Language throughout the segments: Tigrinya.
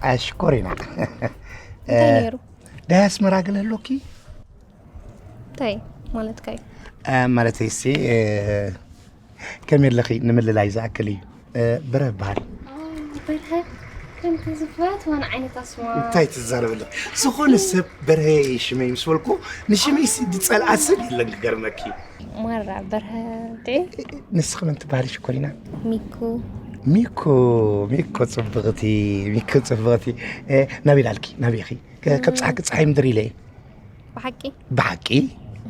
ኣሽኮሪና። እንታይ ነይሩ? ዳይ ኣስመራ ገለ ኣሎኪ? እንታይ ማለትካ እዩ? ማለተይሲ፣ ከመይ ኣለኺ? ንምልላይ ዝኣክል እዩ። በርሀ በሃል። በርሀ ከምቲ ዝፈትወን ዓይነት ኣስማ። እንታይ ትዛረብ ኣለኺ? ዝኾነ ሰብ በርሀ ሽመይ ምስ በልኩ፣ ንሽመይሲ ዝጸልኣ ሰብ የለን። ክገርመኪ። ማራ በርሀ። ንስኺ መን ትበሃሊ ሽኮሪና? ሚኩ። ሚኩ። ሚኩ ጽብቕቲ። ሚኩ ጽብቕቲ። ናበይ ዳልኪ? ናበይ ኢኺ? ከብጽሓኪ ጸሓይ ምድሪ ኢለ። ብሓቂ? ብሓቂ?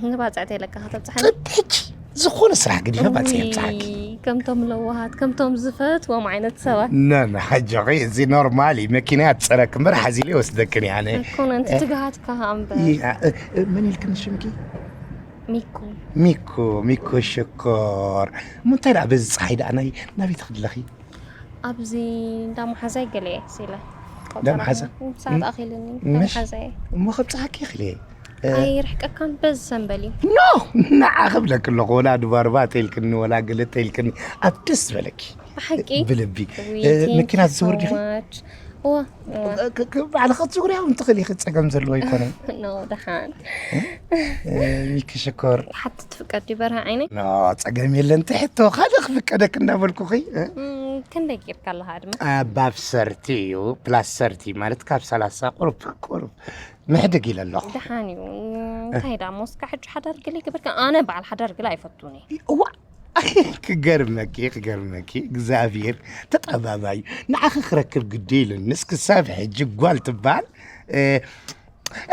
ንባጽዕቲ ኢለካ ከተብጽሓኒ? ሕጂ ዝኾነ ስራሕ ግዲፈ ባጽዕ የብጽሓኪ። ከምቶም ለዋሃት ከምቶም ዝፈትዎም ዓይነት ሰባት። ነነ ሓጆኺ፣ እዚ ኖርማል እዩ። መኪና ያትጸረክ እምበር ሓዚለ ይወስደክን እየ ኣነ። ኣይኮነን፣ እቲ ትግሃትካ ከኣ እምበር። መን ኢልክኒ ሽምኪ? ሚኩ። ሚኩ። ሚኩ ሽኮር። እሞ እንታይ ደኣ በዚ ጸሓይ ደኣ ናይ ናበይ ትኽዲ ኣለኺ? ኣብዚ እንዳ መሓዛይ ገለ እየ ኢለ። እንዳ መሓዛ? ሰዓት ኣኺልኒ። ምሽ? መሓዛይ። እሞ ከብጽሓኪ ይኽእል እየ። ኣይርሕቀካን፣ በዚ ሰንበል እዩ። ኖ፣ ንዓ ክብለኪ ኣለኹ፣ ወላ ድባርባ ተይልክኒ፣ ወላ ገለ ተይልክኒ፣ ኣብ ደስ ዝበለኪ። ብሓቂ? ብልቢ። ውይ፣ እ፣ thank መኪና you ትዝውር so ዲኺ? much። እዋ፣ እዋ። እ፣ ክ-፣ ክ-፣ ባዕልኺ ክትዝውሪ እውን ትኽእሊ ኢኺ፣ ጸገም ዘለዎ ኣይኮነን። ኖ፣ ደሓን። እ፣ ሚኪ ሽኮር። ሓንቲ ትፍቀድ ድዩ በርሀ ዓይነይ? ኖ፣ ጸገም የለን፣ ትሕቶ። ካልእ ክፍቀደክ እናበልኩኺ፣ እ? እም፣ ክንደይ ጌርካ ኣለኻ ዕድመ? ኣባብ ሰርቲ እዩ፣ ፕላስ ሰርቲ ማለት ካብ ሰላሳ ቁሩብ፣ ቁሩብ ምሕድግ ኢለ ኣለኹ። ደሓን እዩ። እንታይ ደኣ፣ ሞስካ ሕጂ ሓዳር ገለ ይገበርካ? ኣነ በዓል ሓዳር ገለ ኣይፈቱን እየ። እዋ፣ ክገርመኪ፣ ክገርመኪ፣ እግዚኣብሔር ተጠባባዩ ንዓኺ ክረክብ ግዲ ኢሉንስ ክሳብ ሕጂ ጓል ትበሃል፣ እ፣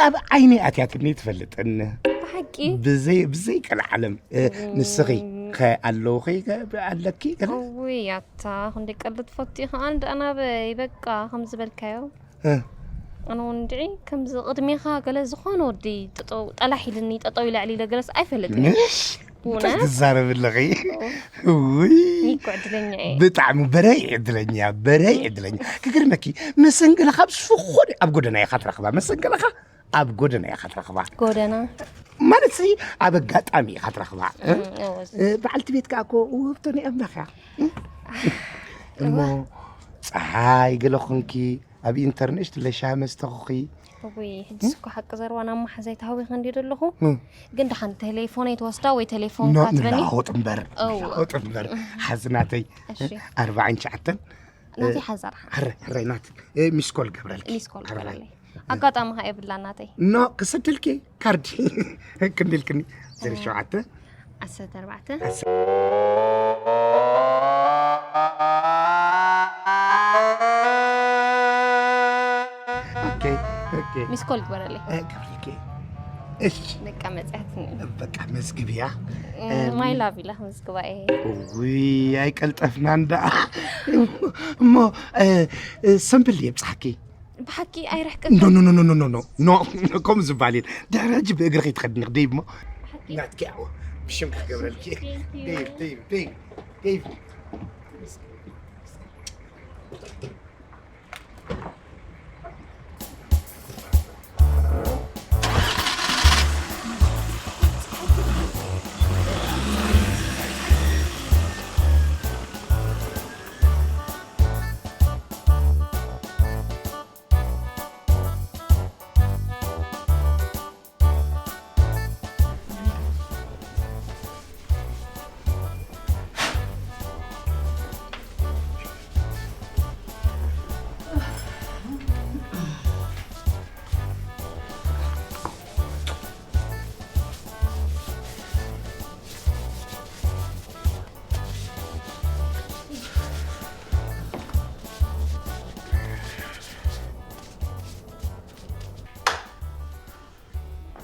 ኣብ ዓይነይ ኣትያትኒ ትፈልጥን። ብሓቂ? ብዘይ፣ ብዘይ ቀልዓለም፣ እ፣ ንስኺ ከ ኣለውኺ፣ ከ ኣለኪ፣ ገለ? እውይ፣ ኣታ፣ ክንደይ ቀልዲ ትፈቱ ኢኻ። ኣነ ደኣ ናበይ፣ በቃ፣ ከም ዝበልካዮ። እ። ኣነ እውን እንድዒ፣ ከምዚ ቅድሜኻ ገለ ዝኾነ ወዲ ጠጠው፣ ጠላሕ ኢልኒ፣ ጠጠው ኢለ ኣዕሊለ ገለስ ኣይፈልጥን እየ። ምሽ? እንታይ ትዛረብ ኣለኺ? ውይ። ሚኮ ዕድለኛ እየ። ብጣዕሚ በረይ ዕድለኛ፣ በረይ ዕድለኛ። ክገርመኪ፣ መሰንገለኻ ኣብ ዝኾነ ኣብ ጎደና ኢኻ ትረኽባ። መሰንገለኻ ኣብ ጎደና ኢኻ ትረኽባ። ጎደና? ማለት ሲ ኣብ ኣጋጣሚ ኢኻ ትረኽባ። እ? እም፣ እወ። እ፣ በዓልቲ ቤት ከኣ እኮ ውህብቶ ናይ ኣምላኽ እያ። እ? እሞ ጸሓይ ገለ ኾንኪ፣ ኣብ ኢንተርኔት ትለሻ መስተ ኾኺ። እውይ፣ ሕጂ እኮ ሓቂ ዘረባ ናብ መሓዛይ ተሃዊኸ እንድየ ዘለኹ። እም። ግን ደሓን ቴሌፎነይ ትወስዳ ወይ ቴሌፎን ኖ፣ ካትበኒ? ንለዋወጥ እምበር፣ እው። ንለዋወጥ እምበር። ሓዝናተይ፣ እሺ። ኣርባዓን ትሽዓተን። ናተይ ሓዛርሓ። ሕረ፣ ሕረ ናት። እ፣ ሚስ ኮል ገብረልኪ። ሚስ ኮል ሕረ። ገብረለይ። ኣጋጣሚ ኸ የብላ ናተይ። ኖ፣ ክሰደልኪ ካርዲ። ክንደልክኒ? ዘሮ ሸውዓተ። ዓሰርተ ኣርባዕተ። ኦኬ፣ ኦኬ። ሚስ ኮል ግበረለይ። እ፣ ገብረልኪ። እሺ። በቃ መጽያትኒ። በቃ መዝግብያ። ማይ ላቭ ኢላ መዝግባ እየ። ውይ፣ ኣይቀልጠፍናን ደኣ። እሞ፣ እ፣ እ፣ ሰምብል የብጽሓኪ። ብሓቂ ኣይርሕቀ ኖ፣ ኖ፣ ኖ፣ ኖ፣ ኖ፣ ኖ፣ ኖ፣ ከምኡ ዝበሃል የለን። ድሕሪ ሕጂ ብእግሪ ከይትኸድኒ ክደይብ እሞ። ናትኪ ኣዎ፣ ብሽም ክገብረልኪ። ደይብ፣ ደይብ፣ ደይብ፣ ደይብ።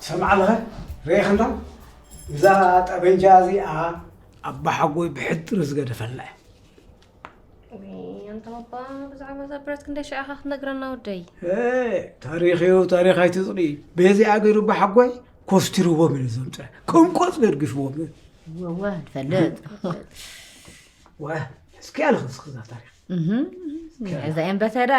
ሰምዓ ኣለኸ? ርኤኸ እንዶ? እዛ ጠበንጃ እዚኣ ኣባሓጎይ ብሕድሪ ዝገደፈልና እያ። ውይ፣ ኣንታ ባባ፣ ብዛዕባ እዛ ብረት ክንደይ ሽዓ ኢኻ ክትነግረና ወደይ? እ፣ ታሪኽ እዩ፣ ታሪኽ ኣይትጽልኢ። በዚኣ ገይሩ ኣባሓጎይ ኮስቲርዎም ኢሉ ዘምጽአ። ከም ቆጽሊ ኣርጊፍዎም እዩ። ወወ፣ ትፈልጥ። ወ፣ እስኪ ኣለኸ እስኪ እዛ ታሪኽ። እህም፣ ሕዛ እየን በተዳ።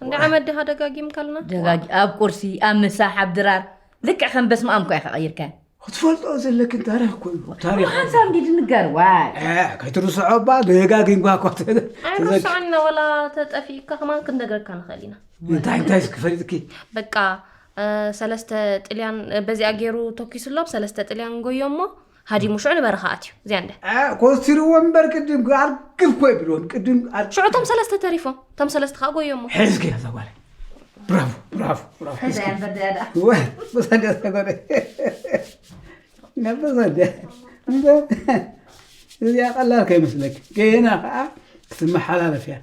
እንደ ዓመት ዲኻ ደጋጊምካልና? ደጋጊ-፣ ኣብ ቁርሲ፣ ኣብ ምሳሕ፣ ኣብ ድራር፣ ልክዕ ከም በስመ ኣብ እኮ ኢኻ ቀይርካየን። ክትፈልጦ ዘለክን ታሪኽ እኮ እዩ። ታሪኽ። ሓንሳብ እንዲ ድንገር ዋይ እ፣ ከይትርስዖ እባ ደጋጊምኳ እኳ ተ- ተዘክ- ኣይርሳዕና ወላ ተጠፊእካ ከማን ክንነግረካ ንኽእል ኢና። እንታይ እንታይ እስኪ ፈሊጥኪ? በቃ እ፣ ሰለስተ ጥልያን እ፣ በዚኣ ገይሩ ተኪሱሎም ሰለስተ ጥልያን ጎዮ እሞ ሃዲሙ ሽዑ ንበረኻ ኣትዩ። እዚኣ እንደ እ፣ ኮስትርዎ እምበር ቅድም ኣርግፍ እኮ ይብልዎም ቅድም ኣር- ሽዑ እቶም ሰለስተ ተሪፎም እቶም ሰለስተ ከዓ ጎዮ እሞ ሕዝኪ እዛ ጓል። ብራቮ ብራቮ ብራቮ። ሕዛያ በዳያዳ ወይ በሳንዳ ተጎደ ነበሳንዳ እዚኣ ቀላል ከይመስለክ ገና ከዓ ክትመሓላለፍ እያ።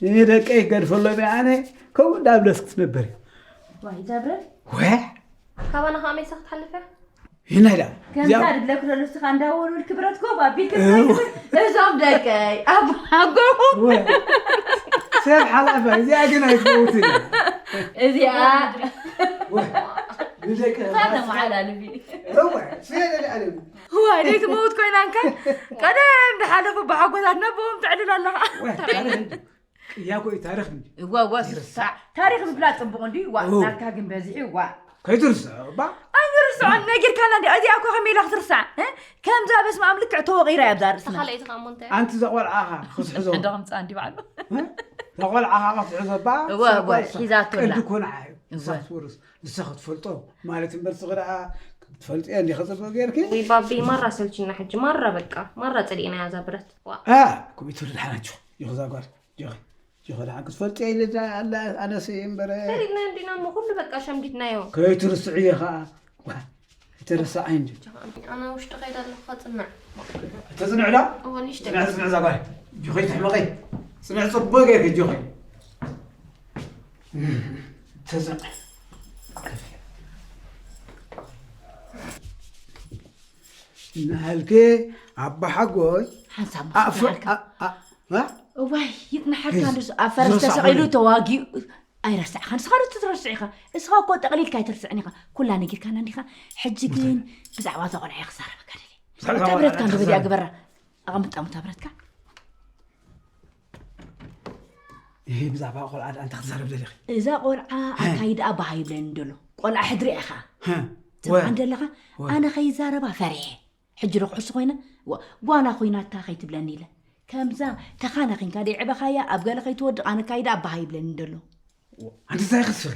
እኔ ደቀይ ክገድፈሎም እየ ኣነ ከምኡ እንዳብለስ ክትነብር እዩ። ዋይ ዛብረ ወይ ካባና ከዓ መይሳ ክትሓልፍ እያ። ይናይዳ ከምዛ ድብለክ ዘሎ እስኻ እንዳወሉል ክብረት ኮፍ ኣቢል ክብረት እዞም ደቀይ ኣብ ኣጎኹም ወይ ሰብ ሓላፋ እዚኣ ግን ኣይትፈውትን እያ። እዚኣ ወይ ንደቂ ተመሓላልፊ እወ ስለ ደልኣለም ዋይ ደይ ትመውት ኮይና እንካ ቀደም ዝሓለፉ ብሓጎታት ነቦም ትዕልል ኣለኻ ወይ ታሪኽ እንዲ ቅያ ኮይ ታሪኽ እንዲ እዋ እዋ ስሳዕ ታሪኽ ምፍላጥ ፅቡቕ እንዲ ዋ ኦ። ናትካ ግን በዚሑ ዋ ከይትርስዖ እባ ኣይትርስዖን ነጊርካና እንዲ እዚኣ እኮ ከመይ ኢላ ክትርሳዕ እ? ከምዛ በስመ ኣብ ልክዕ ተወቒራ እያ ኣብዛ ርእስና ተኻለይቲ ከዓ እሞ እንታይ ኣንቲ ዘቆልዓኻ ክትሕዞ እንደምፃ እንዲ ባዕሉ ዘቆልዓኻ ክትሕዞ እባ እወ፣ እወ፣ ሒዛቶ ኣላ። ቀዲ ኮን ዓዩ እወ። ንሳ ክትወርስ ንሳ ክትፈልጦ ማለት እምበር ስኺ ደኣ ክትፈልጥዮ እንዲኻ ፅቡቅ ጌርኪ ወይ ባቢ ማራ ሰልችና ሕጂ ማራ በቃ ማራ ፀሊእና እያ እዛ ብረት ዋ እ ኮሚትር ድሓናችሁ ይኹዛ ጓል ጆኺ ጆኺ ድሓን ክትፈልጥዮ ኢለ ኣነስ እምበር ፈሪድና እንዲና እሞ ኩሉ በቃ ሸምዲድናዮ ከይትርስዕዮ ኸዓ ዋ ይተረሳዓይ እንዲ ኣነ ውሽጢ ከይዳ ኣለኹ ከፅንዕ ተፅንዕ ዶ እወ ንሽተ ፅንዕ ፅንዕ እዛ ጓል ጆኺ ትሕመቐ ፅንዕ ፅቡቅ ጌርኪ ጆኺ ተፅንዕ እናሃልኪ ኣቦሓጎይ ሓንሳብ ኣፍ- መስልካ ኣ- ኣ- ኣ- እዋይ ይጥንሓካ ሂዝ። ንሱ ኣብ ፈረስ ዝረሳዕ ተሰቒሉ ኮይኑ። ተዋጊኡ ኣይረሳዕካ ንስኻ ዶ ትረስዕ ኢኻ እስኻ እኮ ጠቕሊልካ ኣይትርስዕን ኢኻ ኩላ ነጊርካና እንዲኻ ሕጂ ግን ብዛዕባ እዛ ቆልዓ እየ ክዛረበካ ደልየ ብዛዕባ እታ ቆልዓ ብረትካ እንዶ በዚኣ ተዛረብ። ግበራ ኣቐምጣ ሙታ ብረትካ ይሄ ብዛዕባ ቆልዓ ደኣ እንታይ ክትዛረብ ደሊኺ እዛ ቆልዓ ኣካይድኣ ባሃ ይብለኒ ደሎ ቆልዓ ሕድሪ ኢኻ ሀ፣ ትብዓን ደለኻ ወ- ኣነ ከይዛረባ ፈሪሐ ሕጂ ዶ ክሕሱ ኮይነ ዋ- ጓና ኮይናታ ከይትብለኒ ኢለ ከምዛ ተኻና ኺንካ ደይዕበኻያ ኣብ ገለ ከይትወድቕ ኣነ ካይዳ ኣባሃ ይብለኒ ደሎ ኣንቲ እንታይ ክትስኺ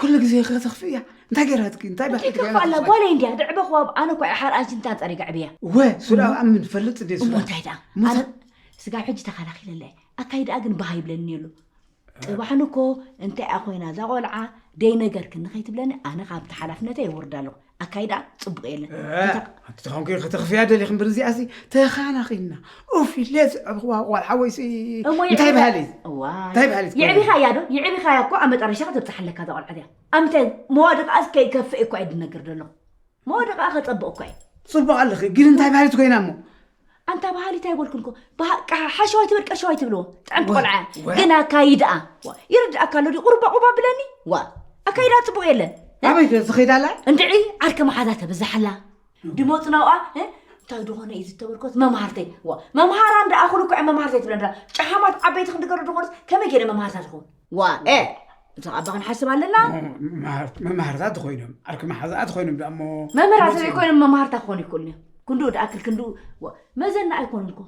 ኩሉ ግዜ ከተኽፍእያ እንታይ ገይራትኪ እንታይ በልዕኪ ከፋላ ጓለይ እንዲያ ድዕበኽዋ ኣነ እኳ ሓርኣንሽ እንታ ጸሪጋ ዕብያ ወ ሱዳ ኣምን ፈልጥ እንዴ እሞ ሱዳ እንታይ ደኣ ሙታ- ኣነ ስጋብ ሕጂ ተኸላኺለለ ኣካይድኣ ግን ባሃ ይብለኒ ኣሎ ጽባሕን እኮ እንታይ እያ ኮይና እዛ ቆልዓ ደይ ነገር ክንኸይትብለኒ ኣነ ካብቲ ሓላፍነተይ የወርዳ ኣለኹ ኣካይዳ ጽቡቕ የለን ኣንቲ ተኾንኩ ከተኽፍያ ደሊኺ እምበር እዚኣሲ ተኻናኺና ኡፍ ኢለ ዝዕብኽዋ ቆልዓ ወይሲ እሞ እንታይ የዕብኻ- በሃሊ እዋይ። እንታይ በሃሊ የዕቢኻያ ዶ የዕቢኻያ እኮ ኣብ መጠረሻ ክትብፅሓለካ እዛ ቆልዓ እዚኣ ኣብ ምንታይ መዋድቃ እስከ ይከፍእ እኮ እየ ድነግር ደለኹ መዋድቃ ከፀብቕ እኮ እየ ፅቡቅ ኣለኺ ግን እንታይ በሃሊት ኮይና እሞ ኣንታ ባህሊት ኣይበልኩን እኮ ብሓ- ሓሸዋይ ትብል ቀሸዋይ ትብልዎ ጥዕምቲ ቆልዓ ወ- ግን ኣካይድኣ ዋ፣ ይርድኣካ ኣሎ ድዩ ቁርባ ቁባ ብለኒ ዋ ኣካይዳ ፅቡቅ የለን ኣበይ ከ ዝኸይዳላ እንድዒ ዓርኪ መሓዛ ተብዝሓላ ድመፁ ናብኣ እ? እንታይ ድኾነ እዩ ዝተበልኮት መምሃርተይ ዋ መምሃራ እንዳኣኹሉ እኮ እያ መምሃርተይ ትብለ ንዳ ጨሓማት ዓበይቲ ክንድገሩ ድኾነስ ከመይ ገይረ መምሃርታ ትኸውን ዋ ኤ እዞም ኣባ ክንሓስብ ኣለና መማህርታት ኮይኖም ዓርኪ መሓዛኣ ኮይኖም ደኣ እሞ መምህራት ዘይኮይኖም መምሃርታ ክኾኑ ይክእሉ እዮም ክንድኡ ድኣክል ክንድኡ ዋ፣ መዘና ኣይኮኑን እኮ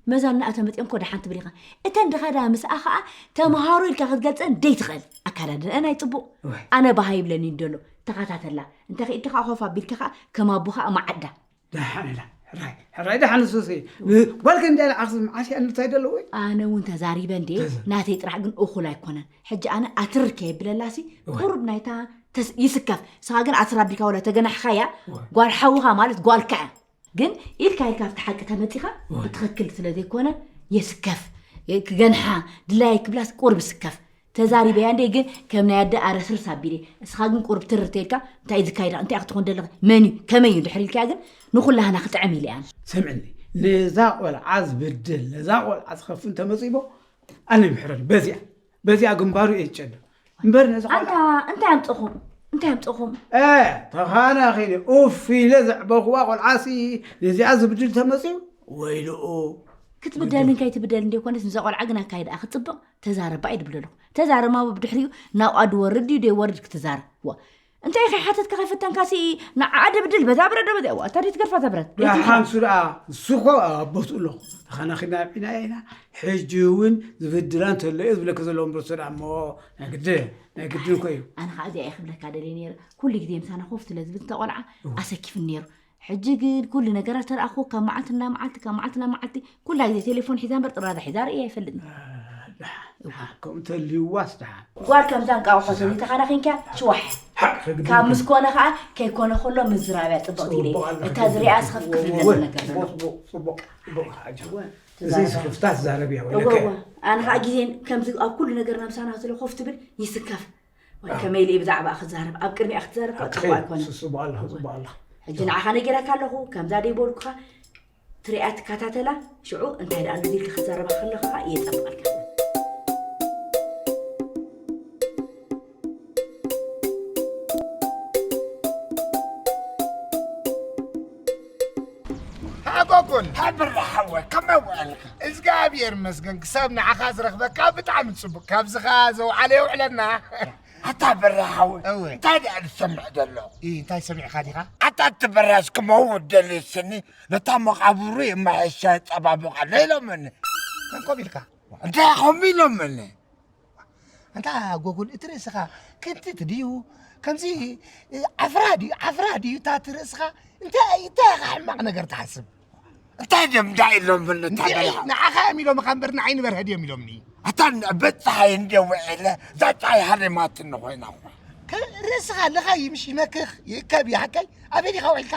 መዛና እተ መፅኦም ኮ ደሓን ትብል ኢኻ እተን ድኸዳ ምስኣ ከዓ ተምሃሩ ኢልካ ክትገልፀን ደይ ትኽእል ኣካዳድንአን ኣይፅቡቕ ወይ። ኣነ ባሃ ይብለኒ ደሎ ተኸታተላ እንተ ክኢድካ ከዓ ኮፍ ኣቢልካ ከዓ ከም ኣቦ ከዓ መዓዳ ደሓን ኢላ ሕራይ ሕራይ ደሓን ሱሲ ጓልከ እንዲ ኢላ ዓኽሲ መዓስ እያ እንታይ ደለዎ ኣነ እውን ተዛሪበ እንዴ ናተይ ጥራሕ ግን እኹል ኣይኮነን ሕጂ ኣነ ኣትር ከየብለላሲ ቁሩብ ናይታ ተስ- ይስከፍ ንስኻ ግን ኣትር ኣቢልካ ወላ ተገናሕኻያ ጓል ሓውኻ ማለት ጓልካ እያ ግን ኢልካ ኢልካ ኣብቲ ሓቂ ተመፂኻ ብትኽክል ስለ ዘይኮነ የስከፍ ክገንሓ ድላየ ክብላስ ቁርብ ስከፍ ተዛሪበያ እንደ ግን ከም ናይ ኣደ ኣረስርስ ኣቢለ እስኻ ግን ቁርብ ትርር ተይልካ እንታይ እዩ ዝካይዳ እንታይ ክትኾን ደለኻ መን እዩ ከመይ እዩ ድሕር ኢልካ ግን ንኹላህና ክጥዕም ኢለ እያ ስምዕኒ ነዛ ቆልዓ ዝብድል ነዛ ቆልዓ ዝኸፍእ እንተመፂቦ ኣነ ምሕረኒ በዚኣ በዚኣ ግንባሩ እየ ዝጨዱ እምበር ነዚ ኣንታ እንታይ ኣምፅኹም እንታይ ኣምፅኹም ተኻናኺኒ ኡፍ ኢለ ዘዕበኽዋ ቆልዓሲ ነዚኣ ዝብድል ተመፅዩ ወይልኡ ክትብደልን ከይትብደልን ደይኮነስ ንዛ ቆልዓ ግን ኣካይድኣ ክትፅብቕ ተዛረባ እዩ ድብል ኣለኹ ተዛረማ ብድሕሪኡ ናብኣ ድወርድ እዩ ደይወርድ ክትዛረብ ዋ እንታይ ከይሓተትካ ከይፈተንካ ሲ ንዓ ደብድል በዛ ብረት ዶ በዚኣ እታ ደይ ትገርፋ እዛ ብረት ደይ ትንካ። ሓንሱ ደኣ ንሱ እኮ ኣቦትኡ ኣለኹ ተኸናኺና ዒና ኢና። ሕጂ እውን ዝብድላ እንተሎ እየ ዝብለካ ዘለኹ እምበር እሱ ደኣ እሞ ናይ ግድን ናይ ግድን እኮ እዩ። ኣነ ከዓ እዚኣ እየ ክብለካ ደልየ ነይረ። ኩሉ ግዜ ምሳና ኮፍ ስለ ዝብል እተ ቆልዓ ኣሰኪፍኒ ነይሩ። ሕጂ ግን ኩሉ ነገራት ተረኣኹ ካብ መዓልቲ ናብ መዓልቲ ካብ መዓልቲ ናብ መዓልቲ ኩላ ግዜ ቴሌፎን ሒዛ እምበር ጥራዛ ሒዛ ርእየ ኣይፈልጥን። ከምኡ ተልይዋስ ደሓን። ጓል ከምዛ እንቃቑሖ ሰኒ ተኻናኺንካ ሽዋሕ ካብ ምስ ኮነ ከዓ ከይኮነ ከሎ ምዝራብያ ፅብቕቲ ኢለ እታ ዝሪኣ ስኸፍክፍ ዝደለ ነገር ዘሎ። እዚ ስኽፍታ ትዛረብ እያ እወ ወለከ። እወ ኣነ ከዓ ግዜን ከምዚ ኣብ ኩሉ ነገር ነብሳና ስለ ኮፍ ትብል ይስከፍ። ወይ ከመይ ኢለ ብዛዕባ ክዛረብ ኣብ ቅድሚኣ ክትዛረብ ከዓ ኣትኸይ ጽቡቅ ኣይኮነን። ስስቡ ኣለኹ ጽቡቅ ኣለኹ። ሕጂ ንዓኻ ነጊረካ ኣለኹ ከምዛ ደይ በልኩኻ ትሪኣ ትከታተላ ሽዑ እንታይ ደኣ ንዲልካ ክትዛረባ ከለኻ ከዓ የጸብቐልካ። ሃጎጎል ሃብራ ሓወ ከመይ ውዕልካ? እግዚኣብሔር ይመስገን ክሳብ ንዓኻ ዝረኽበካ ብጣዕሚ ጽቡቅ ካብዚ ኸኣ ዘውዓለ የውዕለና። ኣታ በራ ሓወ እወ። እንታይ ደኣ ዝሰምዕ ዘሎ? ኢ እንታይ ሰሚዕካ ዲኻ? ኣታ እቲ በራስ ክመውት ደልዩ ስኒ ነታ መቓብሩ የመሓይሻ የጸባብቕ ኣሎ ኢሎምኒ። ከንኮም ኢልካ እንታይ ከምኡ ኢሎምኒ? ኣንታ ጎጉል እቲ ርእስኻ ክንትት ድዩ ከምዚ ዓፍራ ድዩ ዓፍራ ድዩ እታ እቲ ርእስኻ እንታይ እንታይ ኢኻ ሕማቕ ነገር ትሓስብ እንታይ ደም እንታይ ኢሎም ብልታ እንታይ ንዓኻ እዮም ኢሎምኻ እምበር ንዓይ ንበርሀ ድዮም ኢሎምኒ ኣታ በፀሓይ እንደ ውዒለ እዛ ፀሓይ ሃሪማትኒ ኮይና እኳ ርእስኻ ኣለኻ ይምሽ ይመክኽ ይእከብ ይሓካይ ኣበይ ዲኻ ውዒልካ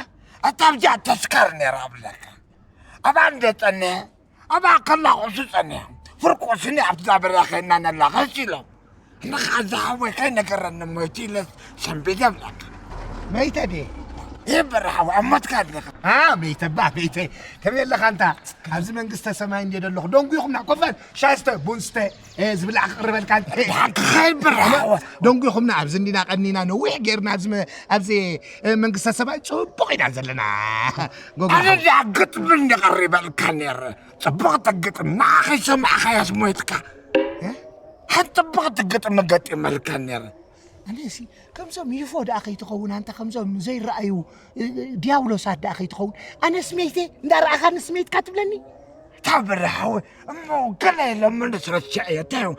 ኣታ ኣብዚኣ ተስካር ነይራ ኣብለካ ኣብኣ እንደ ፀንሐ ኣብኣ ከላቑሱ ጸኒሖም። ፍርቁስኒ ኣብቲ ዛበርያ ኸይና ነላ ቐስ ኢሎም። ንኻ ዝሓወይ ከይነገረኒ ሞይቱ ኢለ ሰንቢደ እብለካ። መይተ ድየ? ይበር ሓወይ ኣብ ሞትካ ኣለኻ። ኣ መይተ እባ መይተ ከመይ ኣለኻ ኣንታ ኣብዚ መንግስተ ሰማይ እንድየ ደለኹ ደንጉኹምና ኮፋን ሻስተ ቡንስተ ዝብላዕ ክቕርበልካ ሓቂ ኸይበር ሓወ ደንጉኹምና ኣብዚ እንዲና ቀኒና ነዊሕ ጌርና ኣብዚ መ- ኣብዚ መንግስተ ሰማይ ጽቡቕ ኢና ዘለና ጎጎ ኣነ ሓወይ። ድኣ ግጥሚ እንደ ቀሪበልካ ነይረ ጽቡቕቲ ግጥሚ ንዓ ከይሰማዕኻያስ ሞይትካ ሓንቲ ጽቡቕቲ ግጥሚ ገጢመልካ ነይረ ኣነሲ ከምዞም ይፎ ደኣ ከይትኸውን ኣንተ ከምዞም ዘይረኣዩ እ፣ እ፣ ዲያብሎሳት ደኣ ከይትኸውን ኣነ ስሜይተ እንዳረኣኻኒ ስሜይትካ ትብለኒ እታ ብርሃዊ እሞ ገለ የለምን ስረቻ እየ እንታይ እዩ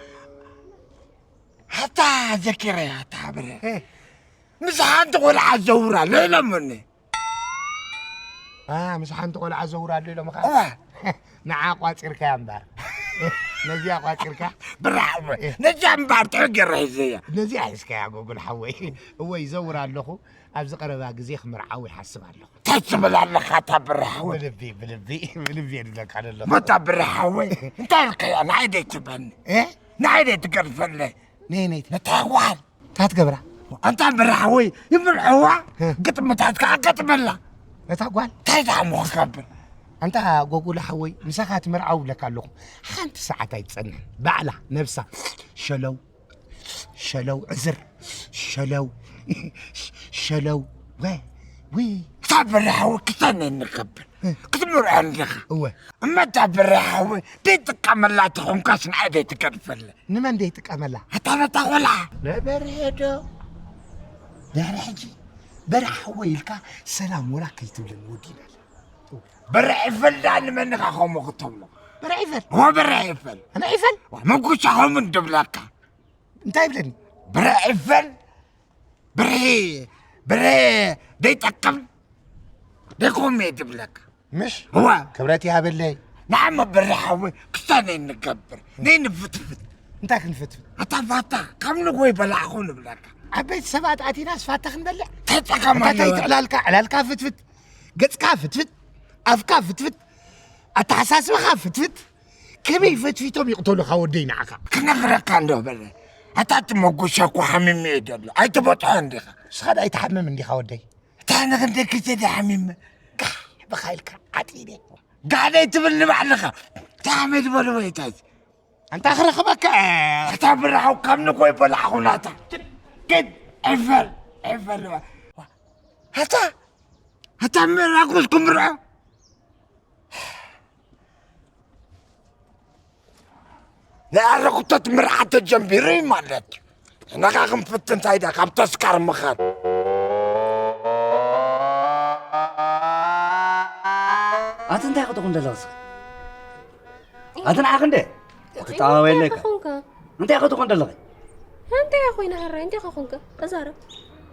ኣታ ዘኪረያ ኣታ ብረ እ። ምስ ሓንቲ ቆልዓ ዘውራ ለይሎምኒ ኣ፣ ምስ ሓንቲ ቆልዓ ዘውራ ኣሎ ኢሎምኻ እዋ ንዓ ቋፂርካያ እምበር ነዚኣ ቋፂርካ ብርሃዊ ነዚኣ እምበር ትሕገረ ሒዘያ ነዚኣ ሒዝካያ ጎጉል ሓወይ እወ ይዘውር ኣለኹ ኣብዚ ቀረባ ግዜ ክምርዓው ይሓስብ ኣለኹ እንታይ ትብል ኣለኻ እታ ብርሃዊ ብልቢ ብልቢ ብልቢ እየ ዝብለካ ዘለኹ መታ ብርሃዊ እንታይ ኢልካያ ንዓይ ደይትበኒ እ? ንዓይ ደይትገድፈለይ ነይ ነይ ነታ ጓል እንታይ ትገብራ ኣንታ ብርሃዊ ይምርዐዋ እ። ግጥምታት ከዓ ገጥመላ ነታ ጓል እንታይ ዳሞ ክገብር ኣንታ ጎጉለ ሓወይ ምሳኻ ትምርዓው ብለካ ኣለኹ ሓንቲ ሰዓት ኣይትጸንሕን ባዕላ ነብሳ ሸለው ሸለው ዕዝር ሸለው ሸለው ወ ዊ እታ ብርሃዊ ክሰነ እንገብር ክትምርዖ እንዲኻ እወ እመታ ብርሃዊ ደይጥቀመላ ተኾንካስ ንዓይ ደይትገድፈለ ንመን ደይጥቀመላ ኣታ ነታ ቆልዓ ነበርሄ ዶ ድሕሪ ሕጂ በርሓወ ኢልካ ሰላም ወላ ከይትብለኒ ወዲና በርዒፈል ዳ ንመንኻ ከምኡ ክትብሎ በርዒፈል ወበርዒፈል ኣነ ዒፈል መጉሻ ከምኡ እንድብለካ እንታይ ይብለኒ ብርዒፈል ብርዒ ብርዒ ደይጠቅም ደይኮም እየ ድብለካ ምሽ እዋ ክብረት ይሃበለይ ንዓመ ብርሓዊ ክሳነ እንገብር ነይንፍትፍት እንታይ ክንፍትፍት ኣታ ፋታ ካብ ንጎይ በላዕኹ ንብለካ ዓበይቲ ሰባት ኣቲናስ ፋታ ክንበልዕ ተጠቀማ እንታይ ዕላልካ ዕላልካ ፍትፍት ገጽካ ፍትፍት ኣፍካ ፍትፍት ኣተሓሳስባኻ ፍትፍት ከመይ ፈትፊቶም ይቕተሉኻ ወደይ ንዓኻ ክነግረካ እንዶ በለ ኣታ እቲ መጉሻ እኮ ሓሚሙ እየ ዘሎ ኣይትበጥሖ እንዲኻ ንስኻ ዳ ኣይትሓምም እንዲኻ ወደይ እታ ንኽንደይ ግዜ ዳ ሓሚመ ጋሕ ብኻ ኢልካ ዓጢነ ጋሕ ደይ ትብል ንባዕልኻ እንታይ ሓመድ በልዎ እታ ኣንታ ክረኽበካ እታ ብርሃው ካብ ንጎይ በላዕኹ ናታ ግን ዕፈል ዕፈል ኣታ ኣታ ምራኩስ ክምርዖ ናይ ኣረኩቶት ምርዓት ተጀምቢሩ እዩ ማለት እዩ። ንኻ ክንፍት እንታይ ዳ ካብ ተስካር ምኻድ ኣቲ እንታይ ክትኾን ዘለኽስ? ኣቲ ንዓኽ እንደ ክትጠዋወየለካ። እንታይ ክትኾን ዘለኺ? እንታይ ኮይነ? ሃራይ እንታይ ኮንካ? ተዛረብ።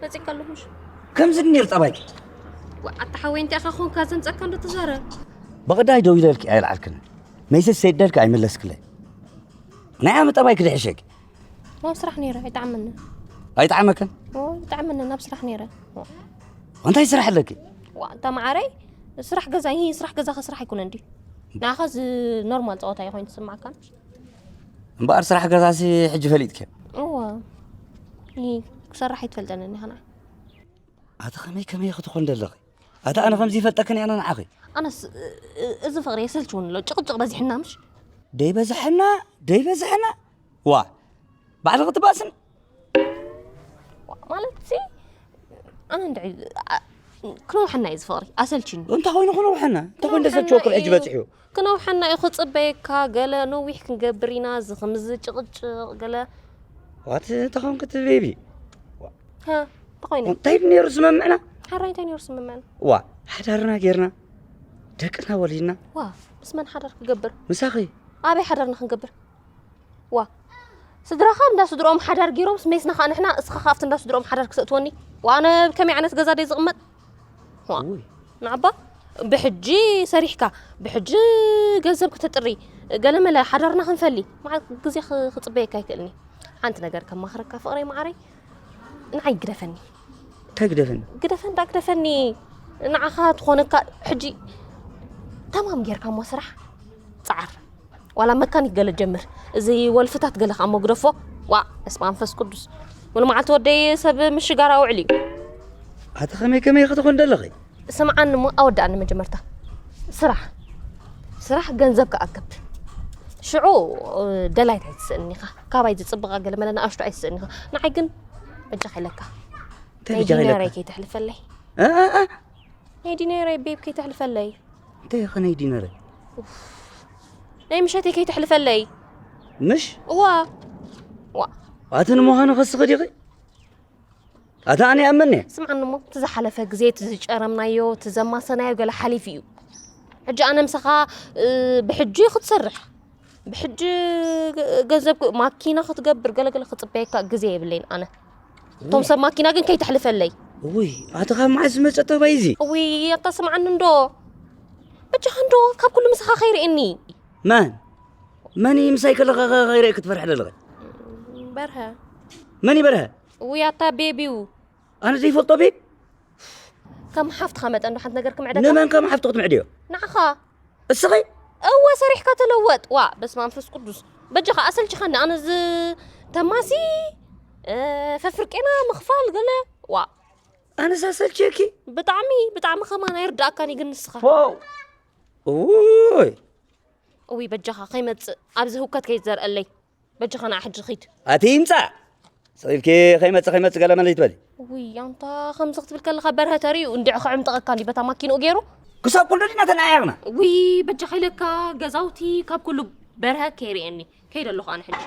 መጺካ ኣለኹሽ። ከምዚ ነይር ጠባይኪ። ኣታ ሓወይ እንታይ ኮንካ? ዘምጸካ እንዶ ተዛረብ። ብቕዳይ ደው ኢለልኪ ኣይልዓልክን። መይሰስ ሰይደልኪ ኣይመለስክለይ። ናይ ዓመት ጠባይ ክድሕሸኪ። ናብ ስራሕ ነይረ ኣይጠዓመኒ። ኣይጠዓመክን? ኦ፣ ይጠዓመኒ ናብ ስራሕ ነይረ። እንታይ ስራሕ ኣለኪ? ዋ፣ እንታ መዓረይ ስራሕ ገዛ፣ ይሄ ስራሕ ገዛ ከስራሕ ኣይኮነ እንዲ። ንዓኻ እዚ ኖርማል ጸወታ እዩ ኮይኑ ዝስማዓካ። እምበኣር ስራሕ ገዛሲ ሕጂ ፈሊጥኪ። እዋ። ይሄ ክሰርሕ ኣይትፈልጠንን ኢኻ ንዓ። ኣቲ ከመይ ከመይ ክትኾን ደለኺ? ኣታ ኣነ ከምዚ ይፈልጠክን ኣነ ንዓኺ። ኣነስ እዚ ፍቕሪ የሰልችውን ኣሎ። ጭቕጭቕ በዚሕና ምሽ? ደይ በዝሐና፣ ደይ በዝሐና። ዋ ባዕልኺ ትባእስን። ማለት ሲ ኣነ እንድዒ ክነውሐና እዩ ዝፍቕሪ ኣሰልችኒ። እንታይ ኮይኑ ክነውሐና? እንታይ ኮይኑ ደሰልችወኩም ሕጂ በፂሑ? ክነውሐና እዩ ክፅበየካ ገለ ነዊሕ ክንገብር ኢና እዚ ከምዚ ጭቕጭቕ ገለ። ዋት ተኾንክት ቤቢ። ሃ ተኾይነ እንታይ ነይሩ ስምምዕና? ሓራይ እንታይ ነይሩ ስምምዕና? ዋ ሓዳርና ጌርና ደቅና ወሊድና። ዋ ምስ መን ሓዳር ክገብር? ምሳኺ። ኣበይ ሓዳርና ክንገብር? ዋ ስድራኻ እንዳ ስድርኦም ሓዳር ገይሮም ስሜስና ኸዓ ንሕና እስኻ ኸዓ ኣብቲ እንዳ ስድርኦም ሓዳር ክሰእትወኒ? ዋ ኣነ ከመይ ዓይነት ገዛ ደይ ዝቕመጥ? ዋ ንዓባ ብሕጂ ሰሪሕካ ብሕጂ ገንዘብ ክተጥሪ ገለመለ ሓዳርና ክንፈሊ ግዜ ክፅበየካ ኣይክእልኒ። ሓንቲ ነገር ከማኽረካ ፍቕረይ መዓረይ ንዓይ ግደፈኒ። እንታይ ግደፈኒ? ግደፈን ዳ ግደፈኒ ንዓኻ ትኾነካ ሕጂ ተማም ጌርካ እሞ ስራሕ ፃዓር ዋላ መካኒክ ገለ ጀምር እዚ ወልፍታት ገለ ከዓ እሞ ግደፎ። ዋ እስመ መንፈስ ቅዱስ ሙሉ መዓልቲ ወደይ ሰብ ምሽጋር ኣውዕል እዩ። ኣቲ ከመይ ከመይ ክትኾን ደለኺ? ስምዓኒ እሞ ኣወድኣኒ መጀመርታ ስራሕ ስራሕ ገንዘብ ክኣክብ ሽዑ ደላይት ኣይትስእኒ ኢኻ ካባይ ዝፅብቓ ገለ መለ ንኣሽቱ ኣይትስእኒ ኢኻ ንዓይ ግን በጃኻ ኢለካ እንታይ ናይ በጃኻ ኢለካ? ዲነረይ ከይተሕልፈለይ እ፣ እ፣ እ፣ ናይ ዲነረይ ቤብ ከይተሕልፈለይ እንታይ ኢኻ ናይ ዲነረይ ናይ ምሸተይ ከይተሕልፈለይ ምሽ እዋ ዋ ኣቲ ንምዃኑ ኸስኺ ዲኺ ኣታ ኣነ ይኣምን እየ። ስምዓኒ እሞ እቲ ዝሓለፈ ግዜ እቲ ዝጨረምናዮ እቲ ዘማሰናዮ ገለ ሓሊፉ እዩ። ሕጂ ኣነ ምሳኻ እ፣ ብሕጂ ክትሰርሕ ብሕጂ ገ- ገንዘብ ክ- ማኪና ክትገብር ገለገለ ክፅበየካ ግዜ የብለይን ኣነ። እቶም ሰብ ማኪና ግን ከይተሕልፈለይ። ውይ ኣቲ ካብ መዓስ ዝመፀ ጠባይ እዚ? ውይ ኣታ ስምዓኒ እንዶ በጃኻ እንዶ ካብ ኩሉ ምሳኻ ከይርእየኒ። መን መን እዩ ምሳይ ከለኻ ኸ- ከይርእየ ክትፈርሒ ደለኺ? በርሀ መን እዩ በርሀ? ውይ ኣታ ቤቢው ኣነ ዘይፈልጦ ቤት ከም ሓፍትኻ መጠን ዶ ሓንቲ ነገር ክምዕደካ? ንመን ከም ሓፍቲ ክትምዕድዮ? ንዓኻ። እስኺ? እወ ሰሪሕካ ተለወጥ። ዋ በስመ ኣብ መንፈስ ቅዱስ በጃኻ ኣሰልችኻኒ ኣነ ዝ ተማሲ እ፣ ፈፍርቄና ምኽፋል ገለ ዋ ኣነ ሳሰልችየኪ? ብጣዕሚ ብጣዕሚ ከማን ኣይርዳእካን እዩ ግን ንስኻ። ፎው። ውይ እውይ በጃኻ ከይመጽእ ኣብዚ ህውከት ከይትዘርአለይ። በጃኻ ንዓ ሕጂ ኺድ። ኣቲ ይምጻእ ስቕ ኢልኪ ከይመጽእ ከይመጽእ ገለ መለ ይትበሊ። ውይ ኣንታ ከምዚ ክትብል ከለኻ በርሀ ተሪኡ እንድዒ ከዕምጥቐካ እንዲ በታ ማኪንኡ ገይሩ። ክሳብ ኩሉ ዲና ተለያየቕና። ውይ በጃኻ ኢለካ ገዛውቲ ካብ ኩሉ በርሀ ከይርእየኒ ከይደ ኣለኹ ኣነ ሕጂ።